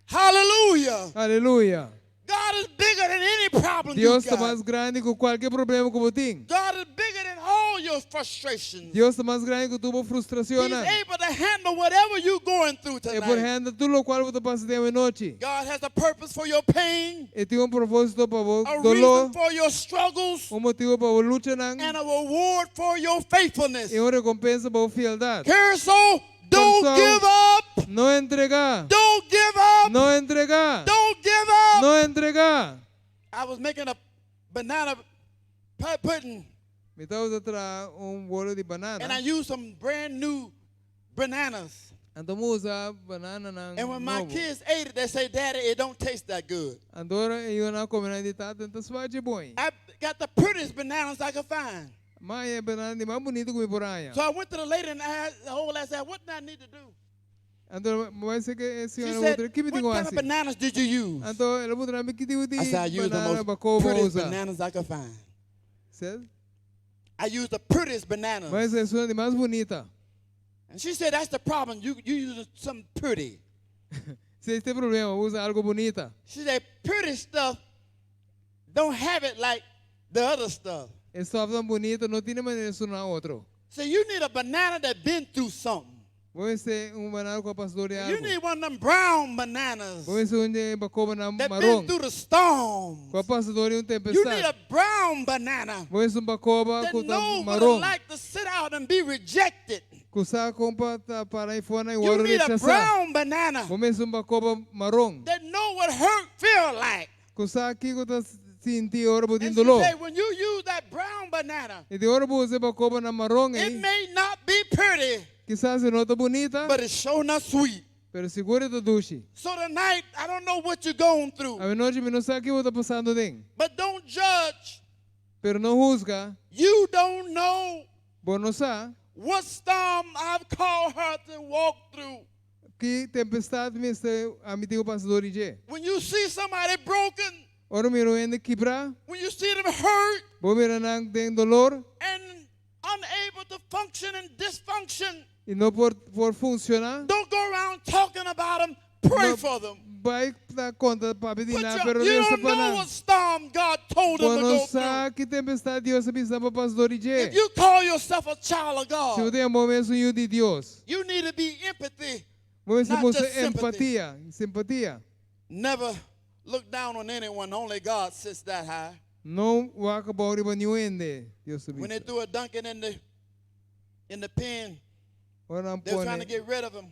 H: Hallelujah.
J: Aleluya.
H: God is bigger than any problem you
J: Dios ta
H: got.
J: mas grandi ku kualke problema ku bo tin.
H: God is bigger than all your frustrations.
J: Dios ta mas grandi ku tur bo
H: He's
J: frustrashon.
H: able to handle whatever you're going through
J: E por
H: tonight.
J: handle tur lokual bo ta pasa den awe nochi.
H: God has a purpose for your pain,
J: E tin un propósito pa bo
H: a
J: doló,
H: reason for your struggles,
J: un motibu pa bo luchanan,
H: and a reward for your faithfulness.
J: i un rekompensa pa bo fieldat.
H: Curacao, don't
J: Kòrsou,
H: give up.
J: No entregá.
H: Don't give up.
J: No entregá.
H: Don't give up.
J: No entregá.
H: I was making a banana pudding,
J: Mi tabata traha un bolo di banana.
H: and I used some brand new bananas.
J: Anto m'a usa banananan
H: And when my
J: nobo.
H: kids ate it, they say, Daddy, it don't taste that good.
J: Anto ora e yunan a kome nan di tata, n' ta smak bon.
H: I got the prettiest bananas I could find.
J: M'a haña e banana di mas bunita ku mi por haña.
H: So I went to the lady and I asked, the whole lady said, what do I need to do?
J: Anto, mi ku e
H: She
J: señora
H: said,
J: otro, ki mi
H: what
J: tin ku
H: kind of
J: hasi?
H: bananas did you use?
J: Anto, el a puntra mi ki tipo di
H: I said, I used the
J: banana
H: most
J: bakoba
H: prettiest
J: usa.
H: bananas I could find.
J: Said?
H: I used the prettiest bananas.
J: Mas esun di mas bunita.
H: And she said, that's the problem. You using something pretty.
J: Esei ta e problema, usa algu bunita.
H: She said, pretty stuff don't have it like the other stuff.
J: E stuff tan bunita, no tin manera esun otro.
H: So you need a banana that been through something.
J: Bo mester un banana ku a pasa dor di
H: You
J: algu.
H: need one of them brown bananas
J: Bo mester un di bakoba nan
H: that been
J: maron.
H: through the storm.
J: Ku a pasa dor di un
H: You need
J: tempestat.
H: a brown banana
J: Bo mester un bakoba
H: that
J: ku ta
H: knows what
J: maron.
H: it's like to sit out and be rejected.
J: Ku sa kon pa ta para ei fó i
H: You
J: wòrdu
H: need a
J: rechasá.
H: brown banana
J: Bo mester un bakoba maron.
H: that know what hurt feel like.
J: Ku sa kiko ta sinti ora bo tin
H: And she
J: doló.
H: said, when you use that brown banana,
J: I di ora bo usa bakoba nan maron
H: it
J: ei.
H: may not be pretty,
J: Kisas e no ta bunita,
H: but it's sure enough sweet.
J: pero sigur e ta dushi.
H: So tonight, I don't know what you're going through,
J: Awe nochi mi no sa kiko bo ta pasando aden.
H: but don't judge.
J: Pero no husga,
H: You don't know
J: bo no sa
H: what storm I've called her to walk through.
J: ki tempestat mester ami tin ku pasa dor di dje.
H: When you see somebody broken,
J: Ora mira un hende kibrá,
H: when you see them hurt
J: bo mira nan den doló
H: and unable to function and dysfunction,
J: i no por por funshoná.
H: don't go around talking about them. Pray
J: No
H: for them.
J: Bai ta konta papia di
H: Put
J: nan,
H: your-
J: pero
H: you
J: resa
H: don't
J: pa
H: know
J: nan.
H: what storm God told them
J: Bo
H: to
J: no
H: go through.
J: sa ki tempestat Dios a bisa nan pa pasa dor di dje.
H: If you call yourself a child of
J: Si bo
H: God,
J: ta yama bo mes un yu di Dios,
H: you need to be empathy.
J: bo mester
H: Not
J: mustra
H: just sympathy.
J: empatia, simpatia.
H: Never look down on anyone. Only God sits that high.
J: No wak abou riba niun hende, Dios
H: When they
J: ta bisa.
H: threw a donkey in the pen,
J: Ora nan
H: they were trying to
J: pone,
H: get rid of him.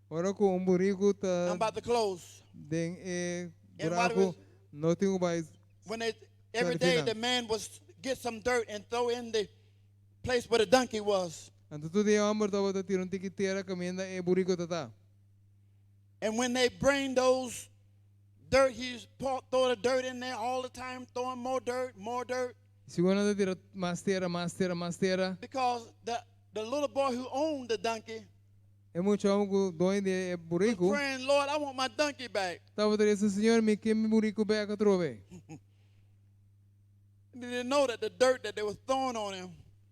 J: ora ku un buriku
H: I'm
J: ta
H: about to close.
J: den e
H: And while they
J: buraku,
H: was-
J: no tin ku bai
H: When they every day
J: final.
H: the man was get some dirt and throw in the place where the donkey was.
J: Anto tur dia e hòmber tabata tira un tiki tera kaminda e buriku tabata.
H: And when they bring those dirt, he's throw the dirt in there all the time, throwing more dirt, more dirt.
J: Segun nan ta tira mas tera, mas tera, mas tera.
H: Because the little boy who owned the donkey
J: E mucha hòmber ku doño di e
H: was
J: buriku.
H: praying, Lord, I want my donkey back.
J: Tabata resa, Señor, mi ke mi buriku bèk atrobe.
H: And they didn't know that the dirt that they were throwing on him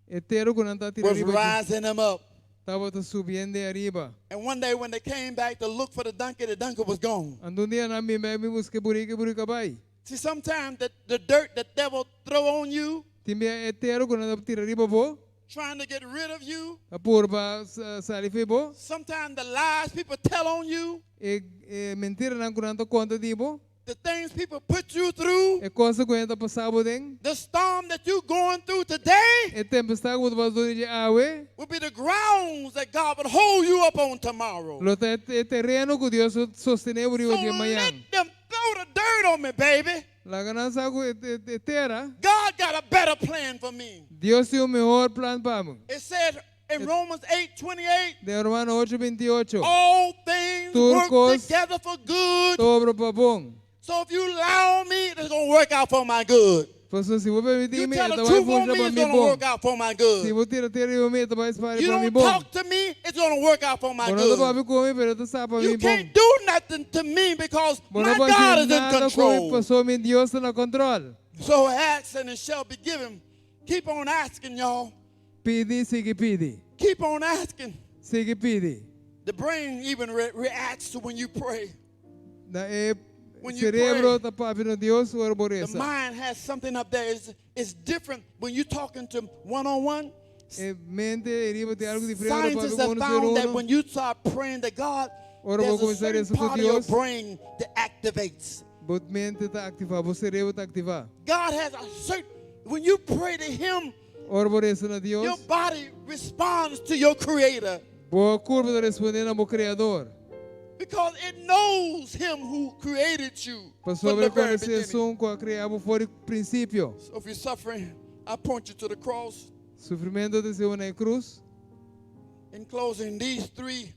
J: E tera ku nan ta tira
H: was
J: riba
H: rising him up.
J: tabata subiendo ariba.
H: And one day when they came back to look for the donkey, the donkey was gone.
J: Anto un dia nan bin bèk bin buska e buriku, e buriku a bai.
H: See, sometimes the dirt the devil throw on you,
J: Tin bia e tera ku nan ta tira riba bo,
H: trying to get rid of you.
J: ta purba sali fo'i bo.
H: Sometimes the lies people tell on you,
J: E e mentiranan ku nan ta konta di bo.
H: the things people put you through,
J: E kos ku hende ta pasa bo aden.
H: the storm that you going through today
J: E tempestat ku bo ta pasa dor di dje awe.
H: will be the grounds that God would hold you up on tomorrow.
J: Lo ta e tereno ku Dios lo sostené bo
H: So
J: riba dje
H: let
J: mañan.
H: them throw the dirt on me, baby.
J: Laga nan saka e, e, e tera.
H: God got a better plan for me.
J: Dios tin un mihó plan pa mi.
H: It said in Romans 8 28,
J: Den Romano 8:28.
H: all things work
J: Tur kos
H: together for good.
J: Ta obra pa bon.
H: So if you allow me, it's going to work out for my good.
J: Pasobra si bo permití
H: You
J: mi,
H: tell the
J: e ta bai
H: truth on
J: funshoná
H: me,
J: pa
H: it's
J: mi
H: going to
J: bon.
H: work out for my
J: Si
H: good.
J: bo tira tera riba mi, e ta bai spar
H: You
J: pa mi
H: don't
J: bon.
H: talk to me, it's going to work out for my
J: Bo no ta
H: good.
J: papia ku mi, pero e ta sa pa
H: You
J: mi bon.
H: can't do nothing to me because
J: Bo
H: my
J: no por
H: God
J: hasi
H: is in
J: nada ku mi,
H: control.
J: pasobra mi Dios ta na kontròl.
H: So ask and it shall be given. Keep on asking, y'all.
J: Pidi, sigui pidi.
H: Keep on asking.
J: Sigui pidi.
H: The brain even reacts to when you pray.
J: Na e
H: When you
J: serebro
H: pray,
J: ta papia na Dios ora bo
H: The
J: resa.
H: mind has something up there. It's different when you're talking to one on one.
J: E mente riba tin algu diferente ora
H: Scientists
J: papia
H: have
J: ku
H: found that
J: uno.
H: when you start praying to God,
J: Ora bo
H: there's a
J: kuminsá
H: certain
J: resa ku
H: part of your
J: Dios.
H: brain that activates.
J: Bo mente ta aktivá, bo serebro ta aktivá.
H: God has a certain, when you pray to Him,
J: Ora bo resa na Dios.
H: your body responds to your Creator
J: Bo kurpa ta respondé na bo Kreador.
H: because it knows Him who created you from
J: Pasobra
H: the very
J: konosé
H: beginning.
J: esun ku a krea bo for di prinsipio.
H: So if you're suffering, I point you to the cross.
J: Sufrimentu ta hisa bo na krus.
H: In closing, these three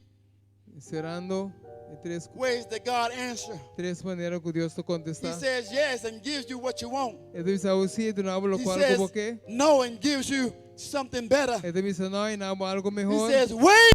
J: Serando e tres
H: ways that God answers.
J: tres manera ku Dios ta
H: He
J: kontestá.
H: says yes and gives you what you want.
J: E ta bisa sí, i ta duna bo
H: He
J: lokual
H: says
J: ku bo ke.
H: no and gives you something better.
J: E ta bisa no i duna bo algu
H: He
J: mihó.
H: says wait.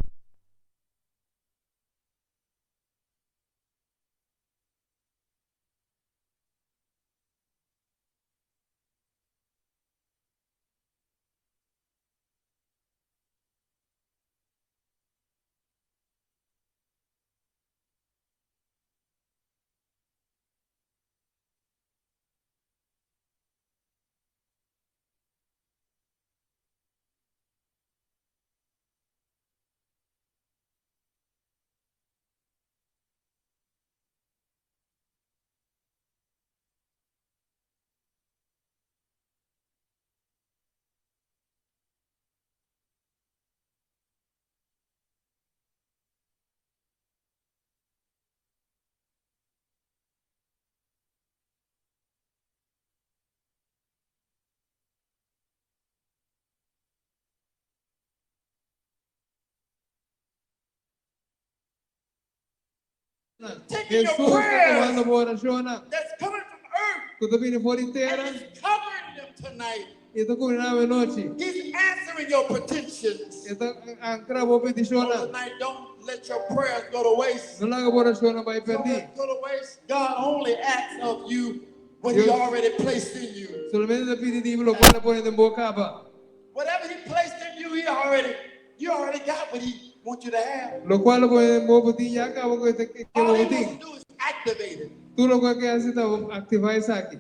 H: Taking your
J: Jesus ta
H: prayers
J: tumando bo orashonnan.
H: that's coming from earth
J: Ku ta bini for di tera
H: and is covering them tonight.
J: i ta kubri nan anochi.
H: He's answering your petitions.
J: E ta answer bo
H: So
J: petishonnan.
H: tonight, don't let your prayers go to waste.
J: No laga bo orashonnan bai
H: Don't
J: pèrdí.
H: let go to waste. God only asks of you what He
J: Dios-
H: already placed in you.
J: Solamente ta pidi di bo loke el a pone den bo kaba.
H: Whatever He placed in you, He already you already got what He wants you to have.
J: Loke el a pone den bo, bo tin ya kaba ku e
H: All
J: bo
H: He wants
J: tin.
H: to do is activate it.
J: Tur loke e ke hasi ta aktivá esaki.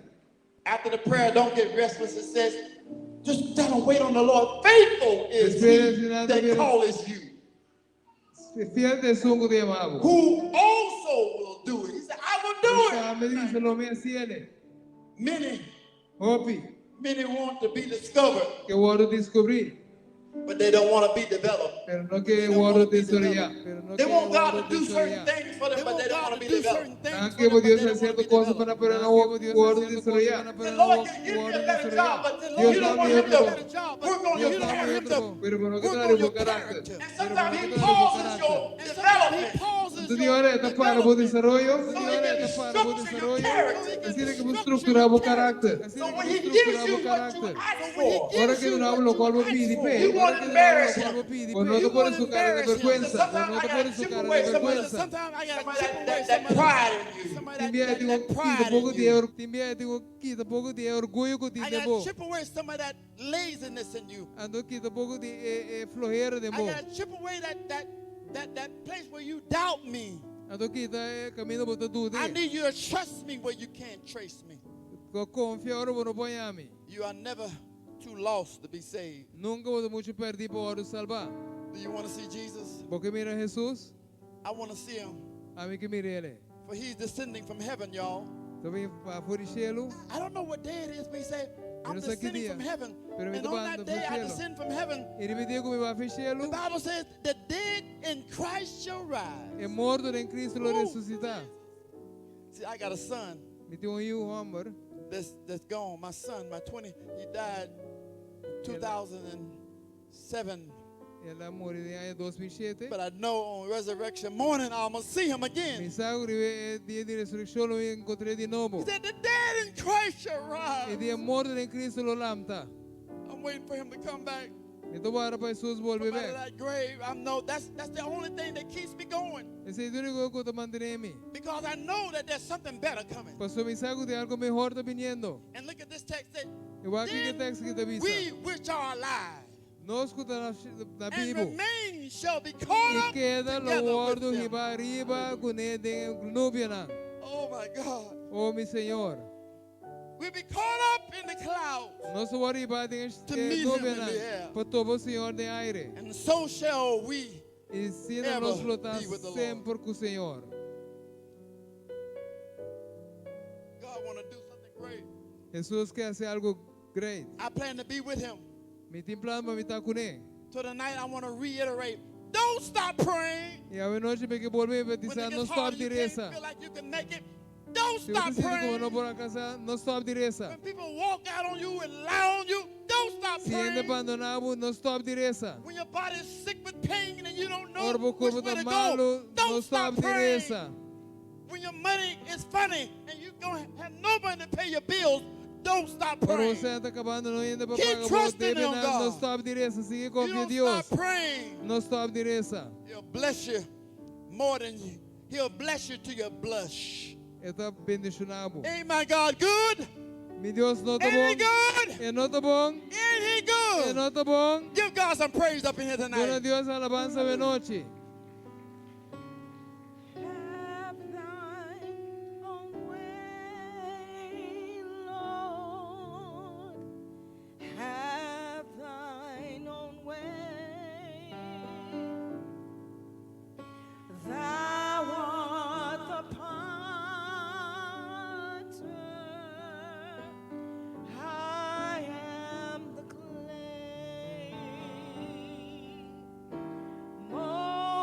H: After the prayer, don't get restless. It says, just tell them wait on the Lord. Faithful is
J: Espera,
H: He
J: Senado,
H: that
J: mira.
H: calls you,
J: Fiel ta esun ku ta yama bo.
H: who also will do it. He said, I will do it.
J: Tambe ta bisa lo mi hasié.
H: Many,
J: Hopi,
H: many want to be discovered,
J: ke wòrdu deskubrí,
H: but they don't want to be developed.
J: pero no ke wòrdu desaroyá.
H: They want God to do certain things for them, but they don't want to be developed.
J: Nan ke pa Dios hasi sierto kos pa nan pero no wòrdu desaroyá.
H: The Lord can give you a better job, but
J: Dios
H: you don't
J: ta
H: want Him
J: mihó
H: to
J: trabou.
H: work on
J: Dios
H: your
J: ta mihó
H: character.
J: trabou, pero bo no ke
H: Work
J: traha
H: on
J: bo
H: your
J: karakter.
H: character. And sometimes He pauses your development
J: Anto tin ora e ta para bo desaroyo,
H: so He can structure your character.
J: asina ku e por strukturá bo karakter.
H: So when He gives you what you ask for,
J: Ora ku e duna bo loke bo pidi p'e,
H: you won't embarrass Him.
J: bo no ta pone su kara na bèrgwensa.
H: Sometimes I gotta chip away some of, that pride in you.
J: Tin bia tin ku kita poko di e tin bia tin ku kita poko di e orguyo ku tin
H: I
J: den
H: gotta
J: bo.
H: chip away some of that laziness in you.
J: Anto kita poko di e e flohera den
H: I
J: bo.
H: gotta chip away that place where you doubt me.
J: Anto kita e kaminda bo ta duda.
H: I need you to trust me where you can't trace me.
J: Ko konfia ora bo no por haña mi.
H: You are never too lost to be saved.
J: Nunka bo ta muchu pèrdí pa wòrdu salbá.
H: Do you want to see Jesus?
J: Bo ke mira Jesus?
H: I want to see him.
J: Ami ke mir'é.
H: For he's descending from heaven, y'all.
J: Ta bin for di shelu.
H: I don't know what day it is, but he said, I'm
J: no sé qué
H: descending
J: día,
H: from heaven.
J: pero mi
H: And on
J: ta
H: that day I
J: cielo.
H: descend from heaven.
J: I riba e dia ku mi baha for di
H: The
J: shelu.
H: Bible says the dead in Christ shall rise.
J: E morto den Kristu lo resusitá.
H: See, I got a son
J: Mi tin un yu hòmber.
H: that's gone. My son, my 20, he died in 2007.
J: El a muri den aña 2007.
H: But I know on resurrection morning I'm gonna see him again.
J: Mi sa ku riba e dia di resurekshon lo mi enkontr'é di nobo.
H: He said, The dead in Christ shall
J: E
H: rise.
J: di e morto den Kristu lo lanta.
H: I'm waiting for him to come back
J: Mi ta warda pa Jesus bolbe
H: from out of
J: bèk.
H: that grave. I know that's the only thing that keeps me going.
J: Esei ta e úniko ku ta mantené mi.
H: Because I know that there's something better coming.
J: Pasobra mi sa ku tin algu mihó ta biniendo.
H: And look at this text that
J: I wak e teksto aki ta bisa.
H: we which are alive
J: Nos ku ta na
H: and
J: bibu.
H: remain shall be caught
J: I
H: up
J: keda lo
H: together with
J: wòrdu
H: them.
J: hibá ariba kuné den nubianan.
H: Oh my God.
J: Oh mi Señor.
H: We be caught up in the clouds.
J: Nos lo wòrdu hibá den
H: To meet him in
J: nubianan.
H: the air.
J: Pa topa Señor den aire.
H: And so shall we
J: I asina
H: ever
J: nos lo ta
H: be with the Lord.
J: semper ku Señor.
H: God want to do something great.
J: Jesus ke hasi algu great.
H: I plan to be with him.
J: Mi tin plan pa mi ta kuné.
H: So tonight I want to reiterate, don't stop praying.
J: I awe nochi mi ke bolbe
H: When it
J: enfatisá, no
H: gets
J: stòp
H: hard,
J: di
H: you can't
J: resa.
H: feel like you can make it. Don't
J: Si bo
H: stop
J: sinti ku
H: praying.
J: no por alkansá, no stòp di resa.
H: When people walk out on you and lie on you, don't stop
J: Si hende
H: praying.
J: bandoná bo, no stòp di resa.
H: When your body is sick with pain and you don't know
J: Ora bo
H: which
J: kurpa
H: way
J: ta
H: to go,
J: malu,
H: don't
J: no
H: stop
J: stòp di
H: praying.
J: resa.
H: When your money is funny and you don't have nobody to pay your bills, don't stop
J: Ora
H: praying.
J: bo sèn ta kabando, no tin hende pa
H: Keep
J: paga bo
H: trusting
J: debe,
H: on
J: no
H: God.
J: stòp di resa. Sigui
H: You
J: konfia
H: don't
J: Dios.
H: stop praying.
J: No stòp di resa.
H: He'll bless you more than you. He'll bless you to your blush.
J: E ta bendishoná bo.
H: Ain't my God good?
J: Mi Dios no ta
H: Ain't he
J: bon.
H: good?
J: E no ta bon.
H: Ain't he
J: E
H: good?
J: no ta bon.
H: Give God some praise up in here
J: Duna
H: tonight.
J: Dios alabansa awe nochi.
G: Have thine own way, Lord. Have thine own way. Thou art the potter. I am the clay. Mold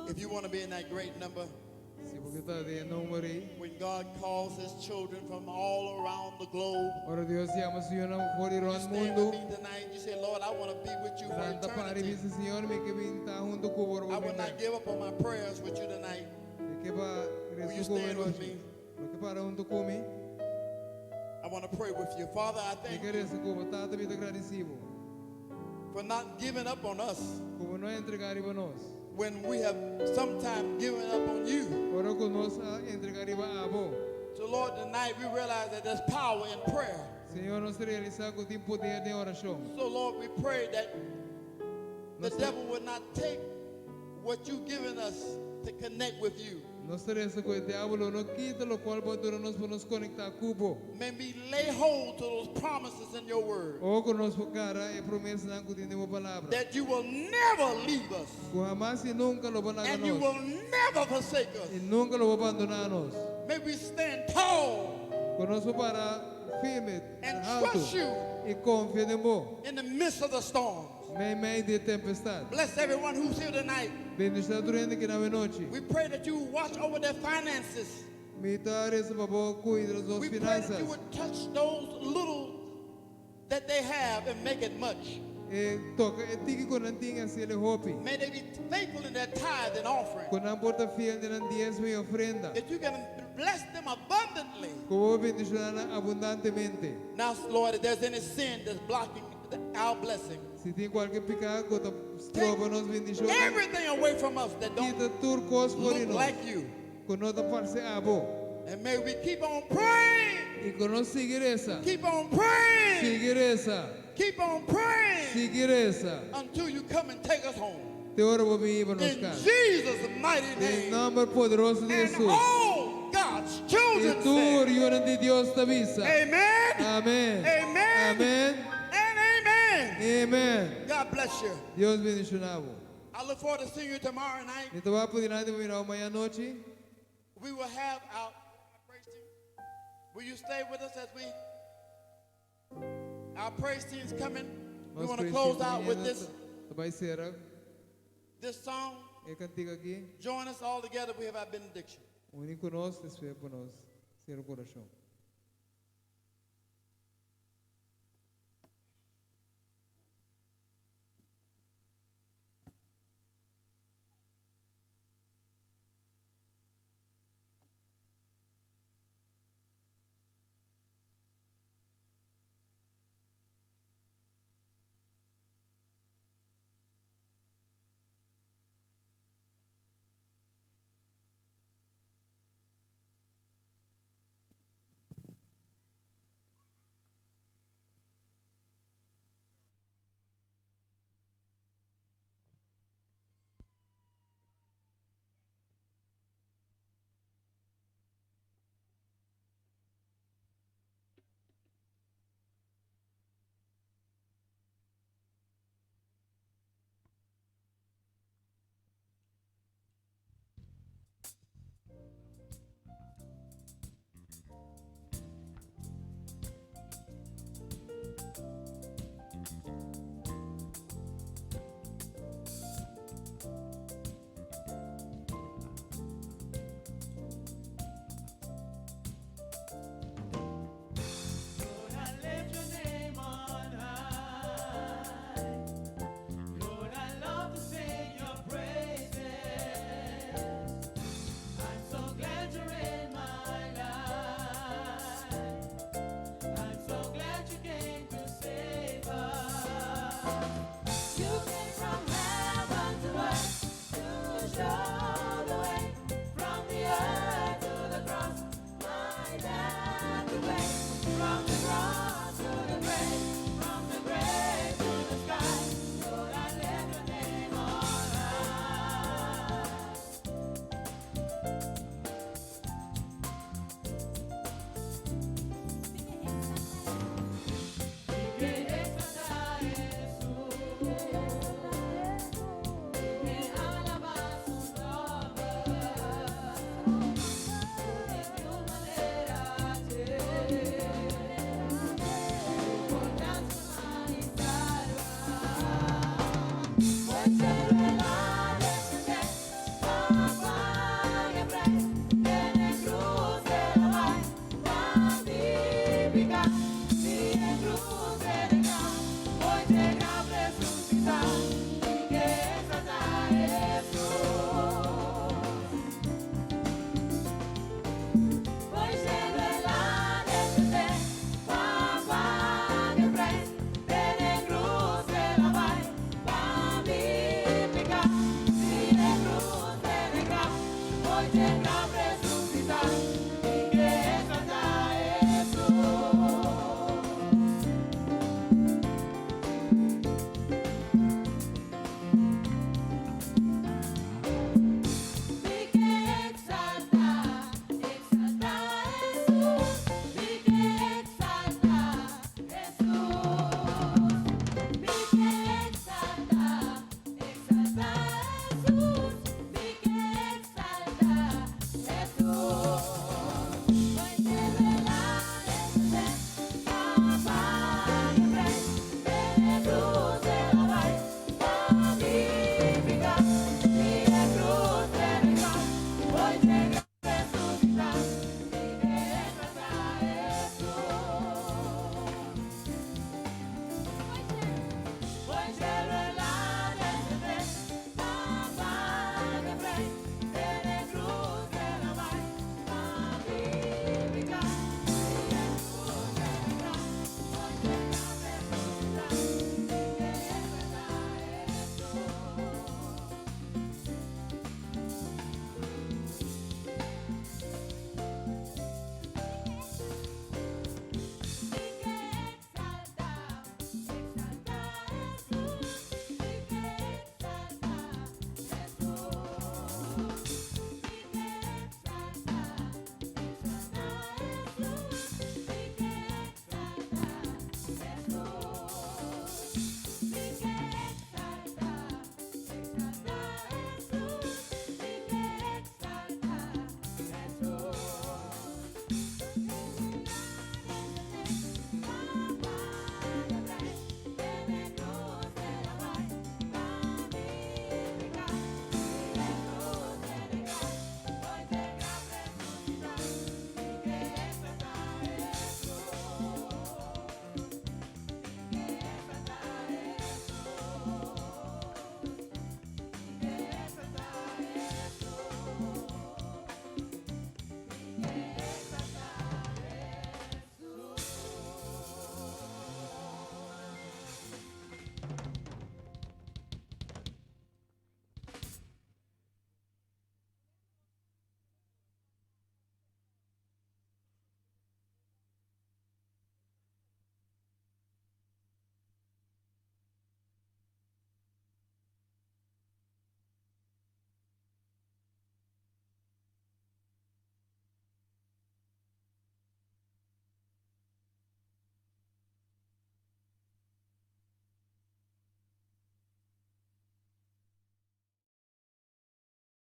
H: If you want to be in that great number,
J: Si bo ke ta den e number ei.
H: when God calls his children from all around the globe,
J: Ora Dios yama su yunan for di
H: you
J: rònt
H: stand
J: mundu.
H: with me tonight. You say, Lord, I want to be with you for
J: Lanta para i
H: eternity.
J: bisa Señor, mi ke bin ta huntu ku bo
H: I will not give up on my prayers with you tonight.
J: Mi ke pa
H: Will you
J: resa ku bo
H: stand with
J: anochi.
H: me?
J: Bo ke para huntu ku mi.
H: I want to pray with you. Father, I
J: Mi
H: thank
J: ke
H: you
J: resa ku bo. Tata, mi ta gradisí bo.
H: for not giving up on us
J: Ku bo no a entregá riba nos.
H: when we have sometimes given up on you.
J: Ora ku nos a entregá riba abo.
H: So, Lord, tonight we realize that there's power in prayer.
J: Señor, nos ta realisá ku tin poder den orashon.
H: So, Lord, we pray that the devil would not take what you've given us to connect with you.
J: Nos ta resa ku e diabel no kita lokual bo a duna nos pa nos konektá ku bo.
H: May we lay hold to those promises in your word
J: O ku nos por gara e promesanan ku tin den bo palabra.
H: that you will never leave us
J: Ku hamas i nunka lo bo laga
H: and you
J: nos.
H: will never forsake us.
J: I nunka lo bo bandoná nos.
H: May we stand tall
J: Ku nos por para firme,
H: and
J: altu
H: trust you
J: i konfia den bo.
H: in the midst of the storms.
J: Meimei di tempestat.
H: Bless everyone who's here tonight.
J: Bendishoná tur hende ku aki anochi.
H: We pray that you watch over their finances.
J: Mi ta resa pa bo kuida nan
H: We pray that
J: finansas.
H: you would touch those little that they have and make it much.
J: E toka e tiki ku nan tin hasié hopi.
H: May they be faithful in their tithe and offering.
J: Ku nan por ta fiel den nan diesmo i ofrenda.
H: That you can bless them abundantly.
J: Ku bo bendishoná nan abundantemente.
H: Now, Lord, if there's any sin that's blocking our blessing,
J: Si tin kualke piká ku ta stroba nos bendishon.
H: everything away from us that don't
J: Kita tur kos for
H: look
J: nos.
H: like you.
J: Ku no ta parse abo.
H: And may we keep on praying.
J: I ku nos sigui resa.
H: Keep on praying.
J: Sigui resa.
H: Keep on praying
J: Sigui resa.
H: until you come and take us home.
J: Te ora bo bin hiba nos
H: In
J: kas.
H: Jesus' mighty
J: Den
H: name.
J: nòmber poderoso di
H: And
J: Hesus.
H: all God's children
J: I tur
H: said,
J: yunan di Dios ta bisa.
H: Amen.
J: Amèn.
H: Amen.
J: Amèn.
H: And amen.
J: Amèn.
H: God bless you.
J: Dios bendishoná bo.
H: I look forward to seeing you tomorrow night.
J: Mi ta wak padilanti pa mira bo mañan anochi.
H: We will have our praise team. Will you stay with us as we our praise team is coming? We
J: Nos
H: want to
J: praise
H: close
J: team
H: out with this
J: Ta bai sera
H: this song.
J: e kantika aki.
H: Join us all together. We have our benediction.
J: Uni ku nos, despues pa nos sera ku orashon.